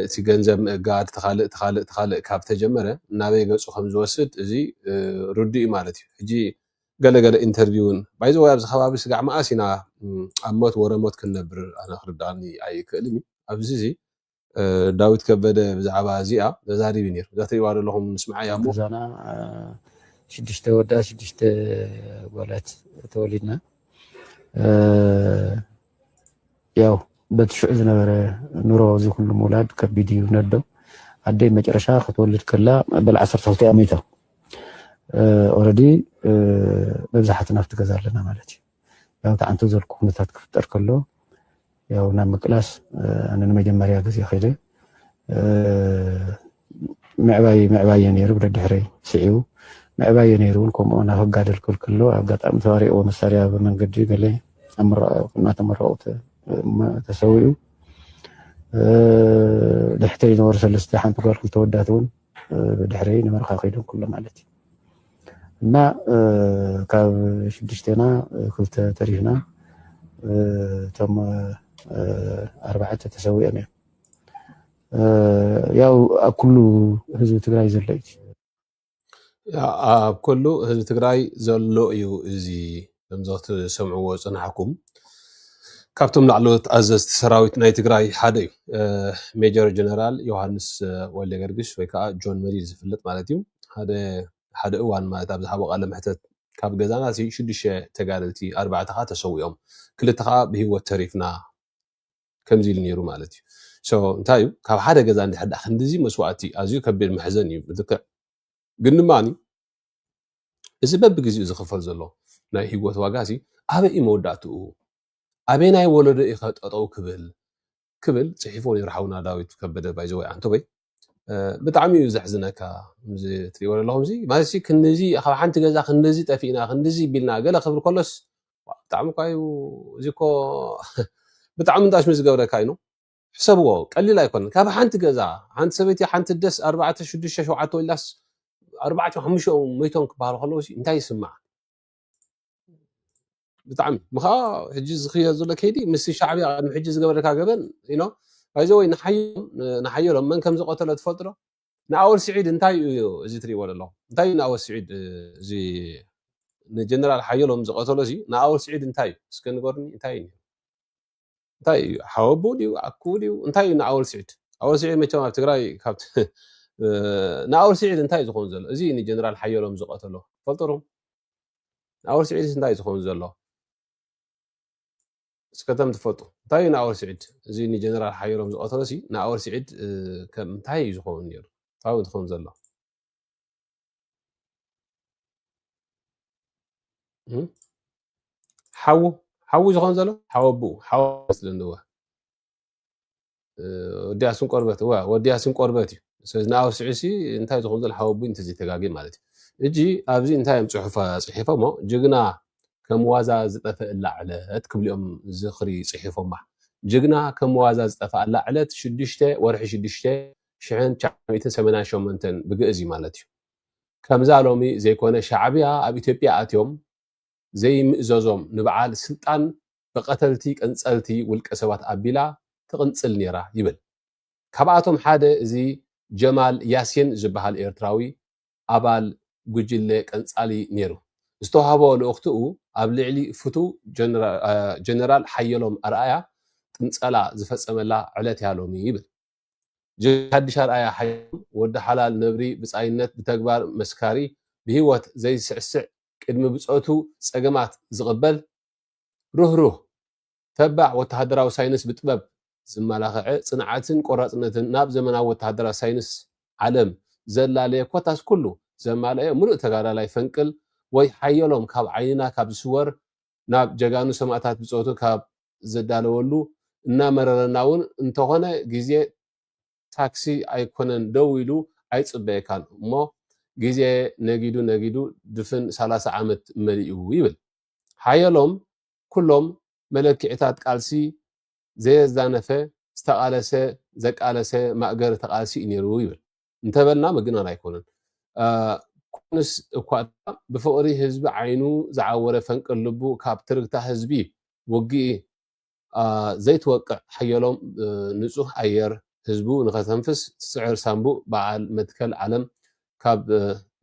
እቲ ገንዘብ ምእጋድ ተኻልእ ተኻልእ ተኻልእ ካብ ተጀመረ ናበይ ገፁ ከም ዝወስድ እዚ ርዱእ እዩ ማለት እዩ። ሕጂ ገለገለ ኢንተርቪውን ባይዘ ወይ ኣብዚ ከባቢ ስጋዕ መኣስ ኢና ኣብ ሞት ወረ ሞት ክንነብር ኣነ ክርዳኣኒ ኣይክእልን እዩ። ኣብዚ እዚ ዳዊት ከበደ ብዛዕባ እዚኣ ተዛሪቡ ነይሩ። እዛ ትሪእዋ ዘለኹም ንስምዓያ እሞ። ገዛና ሽዱሽተ ወዳ ሽዱሽተ ጓላት ተወሊድና። ያው በቲ ሽዑ ዝነበረ ኑሮ እዚ ኩሉ ምውላድ ከቢድ እዩ ነዶ። ኣደይ መጨረሻ ክትወልድ ከላ በል ዓሰርተ ክልተ እያ ሞይታ። ኦረዲ መብዛሕትና ኣብቲ ገዛ ኣለና ማለት እዩ። ያው ተዓንቶ ዘልኩ ኩነታት ክፍጠር ከሎ ያው ናብ ምቅላስ ኣነ ንመጀመርያ ግዜ ከይደ ምዕባይ ምዕባየ ነይሩ ብደድሕረይ ስዒቡ ምዕባየ ነይሩ እውን ከምኡ ናክጋደል ክልክሎ ኣጋጣሚ ተባሪእዎ መሳርያ ብመንገዲ ገለ እናተመረቑ ተሰዊኡ ድሕተይ ዝነበሩ ሰለስተ ሓንቲ ጓል ክልተ ወዳት እውን ብድሕረይ ንመርካ ከይዶም ኩሎ ማለት እዩ እና ካብ ሽዱሽተና ክልተ ተሪፍና እቶም ኣርባዕተ ተሰዊኦም እዮም። ያው ኣብ ኩሉ ህዝቢ ትግራይ ዘሎ እዩ። ኣብ ኩሉ ህዝቢ ትግራይ ዘሎ እዩ። እዚ ከምዚ ክትሰምዕዎ ዝፅናሕኩም ካብቶም ላዕለዎት ኣዘዝቲ ሰራዊት ናይ ትግራይ ሓደ እዩ። ሜጀር ጀነራል ዮሃንስ ወልደገርግሽ ወይ ከዓ ጆን መዲድ ዝፍለጥ ማለት እዩ። ሓደ ሓደ እዋን ማለት ኣብ ዝሃቦ ቃለ መሕተት ካብ ገዛና ሽዱሽተ ተጋደልቲ ኣርባዕተ ከዓ ተሰዊኦም ክልተ ከዓ ብሂወት ተሪፍና ከምዚ ኢሉ ነይሩ ማለት እዩ። እንታይ እዩ ካብ ሓደ ገዛ እንድሕር ክንድዚ መስዋእቲ ኣዝዩ ከቢድ መሕዘን እዩ ብልክዕ ግን ድማ እዚ በብግዜኡ ዝኽፈል ዘሎ ናይ ህይወት ዋጋ ሲ ኣበይ እዩ መወዳእትኡ ኣበይ ናይ ወለዶ እዩ ጠጠው ክብል ክብል ፅሒፎ ነይሩ ሓውና ዳዊት ከበደ ባይዘወይ ኣንተወይ ብጣዕሚ እዩ ዘሕዝነካ እዚ ትሪእዎ ዘለኹም እዚ ማለት ክንድዚ ካብ ሓንቲ ገዛ ክንድዚ ጠፊእና ክንድዚ ቢልና ገለ ክብል ከሎስ ብጣዕሚ እኳ እዩ እዚ እኮ ብጣዕሚ እንዳሽሚ ዝገብረካ እዩ ሕሰብዎ ቀሊል ኣይኮነን ካብ ሓንቲ ገዛ ሓንቲ ሰበይቲ ሓንቲ ደስ ኣርባዕተ ሽዱሽተ ሸውዓተ ወላስ ኣርባዕተ ሓሙሽኦም መይቶም ክበሃሉ ከለዉ እንታይ ይስማዕ ብጣዕሚ ምኻ ሕጂ ዝኽየድ ዘሎ ከይዲ ምስ ሻዕብያ ቅድሚ ሕጂ ዝገበረካ ገበን ኢኖ ባይዘወይ ንሓየሎም መን ከም ዝቀተሎ ትፈልጥዶ ንኣወል ስዒድ እንታይ እዩ እዚ ትሪእዎ ዘለኹም እንታይ እዩ ንኣወል ስዒድ እዚ ንጀነራል ሓየሎም ዝቀተሎ እዚ ንኣወል ስዒድ እንታይ እዩ እስከ ንገሩኒ እንታይ እዩ እንታይ እዩ ሓወቡ ድዩ ኣኩቡ ድዩ እንታይ እዩ ንኣወል ስዒድ ኣወል ስዒድ መቸም ኣብ ትግራይ ካብ ንኣወል ስዒድ እንታይ እዩ ዝኸውን ዘሎ እዚ ንጀነራል ሓየሎም ዝቀተሎ ፈልጠሩም ንኣወል ስዒድ እንታይ እዩ ዝኸውን ዘሎ እስከተም ትፈልጡ እንታይ እዩ ንኣወል ስዒድ እዚ ንጀነራል ሓየሎም ዝቀተሎ ሲ ንኣወል ስዒድ እንታይ እዩ ዝኸውን ነይሩ እንታይ እዩ ዝኸውን ዘሎ ሓዉ ሓዉ ዝኸውን ዘሎ ሓወ ኣቡኡ ሓወ መስለኒ እወ ወዲ ኣስም ቆርበት እወ ወዲ ኣስም ቆርበት እዩ ስለዚ ንኣወል ስዒድ ሲ እንታይ ዝኸውን ዘሎ ሓወ ኣቡኡ እንተዘይተጋጊ ማለት እዩ እጂ ኣብዚ እንታይ እዮም ፅሑፋ ፅሒፎሞ ጅግና ከም ዋዛ ዝጠፈእላ ዕለት ክብሊኦም ዝኽሪ ፅሒፎማ ጅግና ከም ዋዛ ዝጠፈኣላ ዕለት ሽዱሽተ ወርሒ ሽዱሽተ ሽሕን ትሽዓን ሚእትን ሰማንያን ሸሞንተን ብግእዝ እዩ ማለት እዩ። ከምዛ ሎሚ ዘይኮነ ሻዕብያ ኣብ ኢትዮጵያ ኣትዮም ዘይምእዘዞም ንበዓል ስልጣን ብቐተልቲ ቀንፀልቲ ውልቀ ሰባት ኣቢላ ትቕንፅል ነይራ ይብል። ካብኣቶም ሓደ እዚ ጀማል ያሲን ዝበሃል ኤርትራዊ ኣባል ጉጅለ ቀንጻሊ ነይሩ። ዝተዋህቦ ልእኽትኡ ኣብ ልዕሊ ፍቱው ጀነራል ሓየሎም ኣርኣያ ቅንጸላ ዝፈጸመላ ዕለት እያ ሎሚ ይብል። ጀነራል ሓድሽ ኣርኣያ ሓየሎም ወዲ ሓላል ነብሪ ብጻይነት ብተግባር መስካሪ ብህይወት ዘይስዕስዕ ቅድሚ ብጾቱ ጸገማት ዝቕበል ሩህሩህ፣ ተባዕ ወተሃደራዊ ሳይንስ ብጥበብ ዝመላኸዐ፣ ጽንዓትን ቆራጽነትን ናብ ዘመናዊ ወተሃደራዊ ሳይንስ ዓለም ዘላለየ፣ ኮታስ ኩሉ ዘማልአ ምሉእ ተጋዳላይ ፈንቅል ወይ ሓየሎም ካብ ዓይንና ካብ ዝስወር፣ ናብ ጀጋኑ ሰማእታት ብጾቱ ካብ ዘዳለወሉ እናመረረና እውን እንተኾነ ግዜ ታክሲ ኣይኮነን ደው ኢሉ ኣይጽበየካን እሞ ግዜ ነጊዱ ነጊዱ ድፍን ሰላሳ ዓመት መሊኡ ይብል። ሓየሎም ኩሎም መለክዒታት ቃልሲ ዘየዛነፈ ዝተቓለሰ ዘቃለሰ ማእገር ተቓልሲ እዩ ነይሩ ይብል። እንተበልና ምግናን ኣይኮነን። ዮሃንስ እኳ ብፍቕሪ ህዝቢ ዓይኑ ዝዓወረ ፈንቅል ልቡ ካብ ትርግታ ህዝቢ ውግኢ ዘይትወቅዕ ሓየሎም ንጹህ ኣየር ህዝቡ ንኸተንፍስ ትስዕር ሳንቡእ በዓል መትከል ዓለም ካብ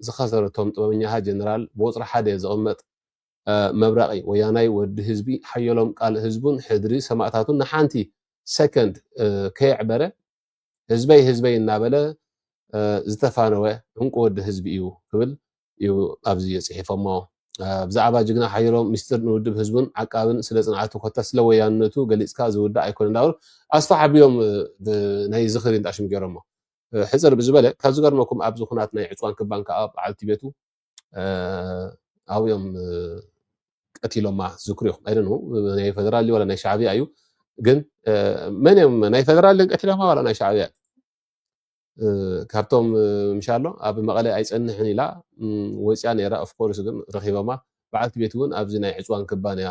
ዝኸሰረቶም ጥበበኛሃ ጀነራል ብቁፅሪ ሓደ ዝቕመጥ መብራቒ ወያናይ ወዲ ህዝቢ ሓየሎም ቃል ህዝቡን ሕድሪ ሰማእታቱን ንሓንቲ ሰከንድ ከየዕበረ ህዝበይ ህዝበይ እናበለ ዝተፋነወ ዕንቁ ወዲ ህዝቢ እዩ ክብል እዩ ኣብዚ የፅሒፎሞ። ብዛዕባ ጅግና ሓየሎም ሚስጥር ንውድብ ህዝቡን ዓቃብን ስለ ፅንዓቱ ኮታ ስለ ወያንነቱ ገሊፅካ ዝውዳእ ኣይኮነ እንዳበሉ ኣስፋሕ ኣቢሎም ናይ ዝኽሪ እንዳሽም ገይሮሞ። ሕፅር ብዝበለ ካብ ዝገርመኩም ኣብዚ ኩናት ናይ ዕፅዋን ክባን ከዓ በዓልቲ ቤቱ ኣብዮም ቀቲሎማ ዝክሩ ይኹም ኣይደን ናይ ፌደራል ዋላ ናይ ሻዕብያ እዩ ግን መን እዮም ናይ ፌደራል ቀቲሎማ ዋላ ናይ ሻዕብያ ካብቶም ምሻሎ ኣብ መቐለ ኣይፀንሕን ኢላ ወፅያ ነራ ኦፍኮርስ ግን ረኪቦማ በዓልቲ ቤት እውን ኣብዚ ናይ ዕፅዋን ክባን እያ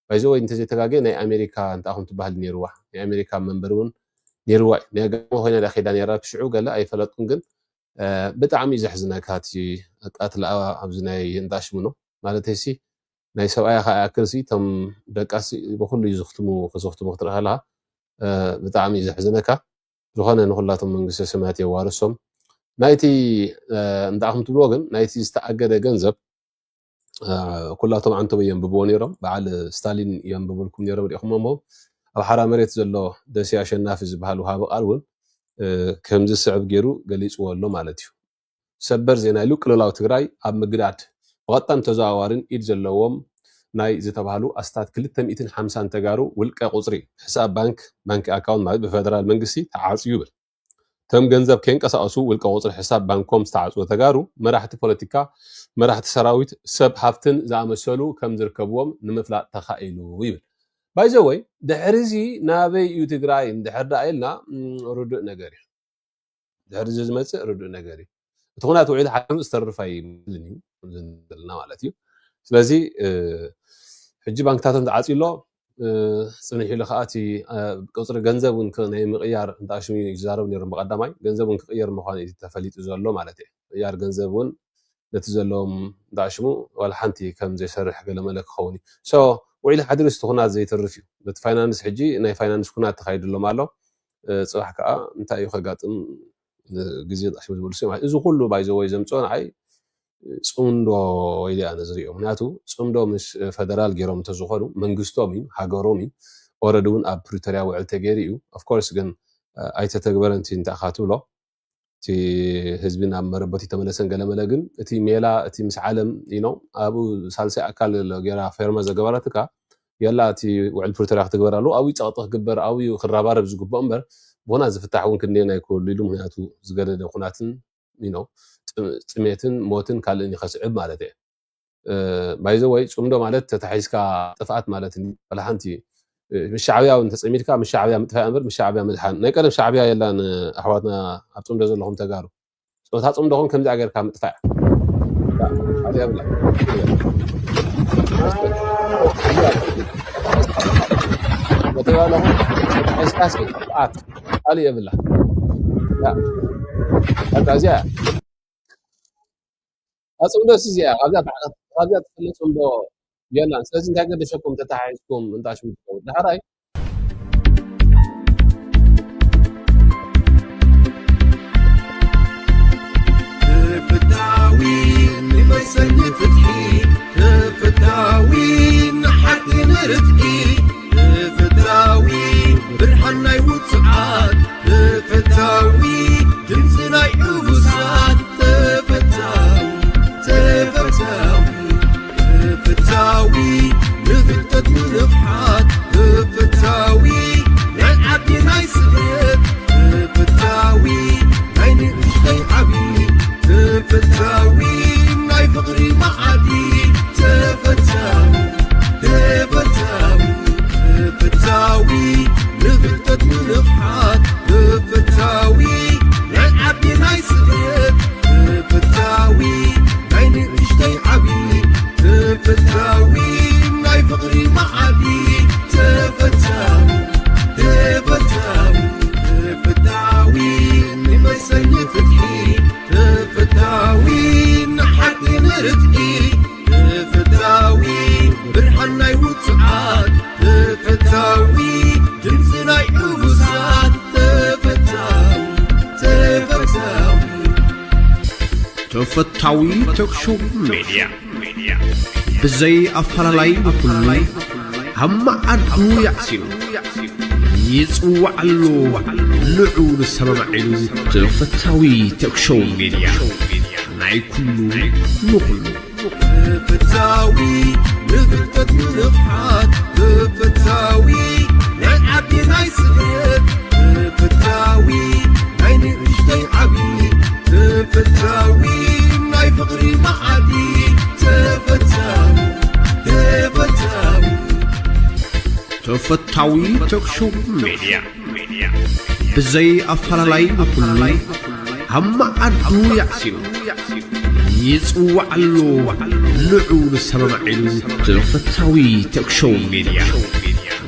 ባይዘ ወይ እንተዘይተጋገ ናይ ኣሜሪካ እንተኣኹም ትበሃል ነይርዋ ናይ ኣሜሪካ መንበር እውን ነይርዋ ናይ ኣጋጣሚ ኮይና ዳ ከይዳ ነይራ ክሽዑ ገለ ኣይፈለጥኩን ግን ብጣዕሚ እዩ ዘሕዝነካ እቲ ኣቃትላ ኣብዚ ናይ እንዳሽሙ ነው ማለት ሲ ናይ ሰብኣያ ከዓ ያክል ሲ ቶም ደቃ ሲ ብኩሉ እዩ ዝኽትሙ ክዝኽትሙ ክትርኢ ከለካ ብጣዕሚ እዩ ዘሕዝነካ ዝኾነ ንኩላቶም መንግስተ ሰማያት የዋርሶም ናይቲ እንዳኹም ትብልዎ ግን ናይቲ ዝተኣገደ ገንዘብ ኩላቶም ዓንቶም የንብብዎ ነይሮም በዓል ስታሊን የንብብልኩም ነይሮም ሪኢኹም ሞ ኣብ ሓራ መሬት ዘሎ ደሴ ኣሸናፊ ዝበሃል ውሃቢ ቃል እውን ከምዚ ዝስዕብ ገይሩ ገሊፅዎ ኣሎ ማለት እዩ ሰበር ዜና ኢሉ ቅልላው ትግራይ ኣብ ምግዳድ ብቐጥታን ተዘዋዋርን ኢድ ዘለዎም ናይ ዝተባህሉ ኣስታት ክልተ ሚእትን ሓምሳን ተጋሩ ውልቀ ቁፅሪ ሕሳብ ባንክ ባንክ ኣካውንት ማለት ብፌደራል መንግስቲ ተዓፅዩ ይብል እቶም ገንዘብ ከይንቀሳቀሱ ውልቀ ቁፅሪ ሕሳብ ባንኮም ዝተዓፅወ ተጋሩ መራሕቲ ፖለቲካ መራሕቲ ሰራዊት ሰብ ሃፍትን ዝኣመሰሉ ከም ዝርከብዎም ንምፍላጥ ተኻኢሉ ይብል ባይዘወይ ድሕሪ እዚ ናበይ እዩ ትግራይ እንድሕር ደኣ ኢልና ርዱእ ነገር እዩ ድሕሪ እዚ ዝመፅእ ርዱእ ነገር እዩ እቲ ኩናት ውዒል ሓደም ዝተርፍ ኣይመስልን እዩ ዘለና ማለት እዩ ስለዚ ሕጂ ባንክታቶም ተዓፂ ኣሎ ፅንሕ ኢሉ ከዓ እቲ ቁፅሪ ገንዘብ እውን ናይ ምቅያር እንዳ ሽሙ ይዛረብ ነይሮም ብቀዳማይ ገንዘብ እውን ክቅየር ምኳኑ እዩ ተፈሊጡ ዘሎ ማለት እዩ ቅያር ገንዘብ እውን ነቲ ዘለዎም እንዳ ሽሙ ዋላ ሓንቲ ከም ዘይሰርሕ ገለመለ ክኸውን እዩ ውዒል ሓድሪ እቲ ኩናት ዘይተርፍ እዩ በቲ ፋይናንስ ሕጂ ናይ ፋይናንስ ኩናት ተካይድሎም ኣሎ ፅባሕ ከዓ እንታይ እዩ ከጋጥም ግዜ ጣሽም ዝበሉ ሰብ እዚ ኩሉ ባይዘወይ ዘምፅኦ ንዓይ ፅምዶ ኢለ ኣነ ዝሪኦ ምክንያቱ ፅምዶ ምስ ፈደራል ገይሮም እንተዝኾኑ መንግስቶም እዩ ሃገሮም እዩ ኦረድ እውን ኣብ ፕሪቶሪያ ውዕል ተገይሩ እዩ ኦፍኮርስ ግን ኣይተተግበረን እቲ እንታይ ኢኻ ትብሎ እቲ ህዝቢ ናብ መረበቱ ተመለሰን ገለመለ ግን እቲ ሜላ እቲ ምስ ዓለም ኢኖ ኣብኡ ሳልሳይ ኣካል ገይራ ፌርማ ዘገበረትካ የላ እቲ ውዕል ፕሪቶሪያ ክትግበር ኣለዎ ኣብኡ ፀቕጢ ክግበር ኣብኡ ክረባረብ ዝግብኦ እምበር ብና ዝፍታሕ እውን ክንደየናይ ክህሉ ኢሉ ምክንያቱ ዝገደደ ኩናትን ጥሜትን ሞትን ካልእን ይኸስዕብ ማለት እየ ባይዘ ወይ ፅምዶ ማለት ተታሒዝካ ጥፍኣት ማለት ወላ ሓንቲ ምስ ሻዕብያ እውን ተፀሚድካ ምስ ሻዕብያ ምጥፋእ እምበር ምስ ሻዕብያ ምድሓን ናይ ቀደም ሻዕብያ የላን ኣሕዋትና ኣብ ፅምዶ ዘለኹም ተጋሩ ፆታ ፅምዶኹም ከምዚኣ ገርካ ምጥፋእ ካልእ የብላ ካልእ የብላ እዚኣ ኣፅምዶ ሲ እዚኣ ካብዚኣ ትፍለ ፅምዶ የላን ስለዚ እንታይ ገደሸኩም ተተሓሒዝኩም እንዳ ሽሙ ትኸውን ዳሕራይ ፍታዊ ንመሰል ንፍትሒ ፍታዊ ንሓቂ ንርትዒ ፍታዊ ብርሃን ናይ ውፅዓት ፍታዊ ድምፂ ናይ ዕቡሳት ተፈታዊ ተፈታዊ ተፈታዊ ንፍልጠት ንንፍሓት ተፈታዊ ናይ ዓዲ ናይ ስደት ተፈታዊ ናይ ንእሽተይ ዓብዪ ተፈታዊ ናይ ፍቕሪ መዓዲ ተፈታዊ ተፈታዊ ተፈታዊ ቶክሾው ሜድያ፣ ብዘይ ኣፈላላይ ንኹሉ ኣብ መዓዱ ያዕሲሉ ይጽዋዕ ኣሎ ንዑ ንሰማማዕ ኢሉ። ተፈታዊ ቶክሾው ሜድያ፣ ናይ ኩሉ ንኹሉ። ተፈታዊ ንፍልጠት ምንቕሓት፣ ተፈታዊ ናይ ዓዲ ናይ ስደት፣ ተፈታዊ ናይ ንእሽተይ ዓቢ፣ ተፈታዊ ናይ ፍቕሪ መኣዲ፣ ተፈታዊ፣ ተፈታዊ። ተፈታዊ ቶክሾው ሜድያ፣ ብዘይ ኣፈላላይ ንኹሉ ኣብ መዓዱ ያዕሲሉ ይጽዋዕ ኣሎ ንዑ ንሰማማዕ ኢሉ። ተፈታዊ ቶክሾው ሜድያ፣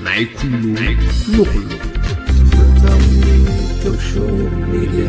ናይ ኩሉ ንኹሉ። ተፈታዊ ቶክሾው ሜድያ።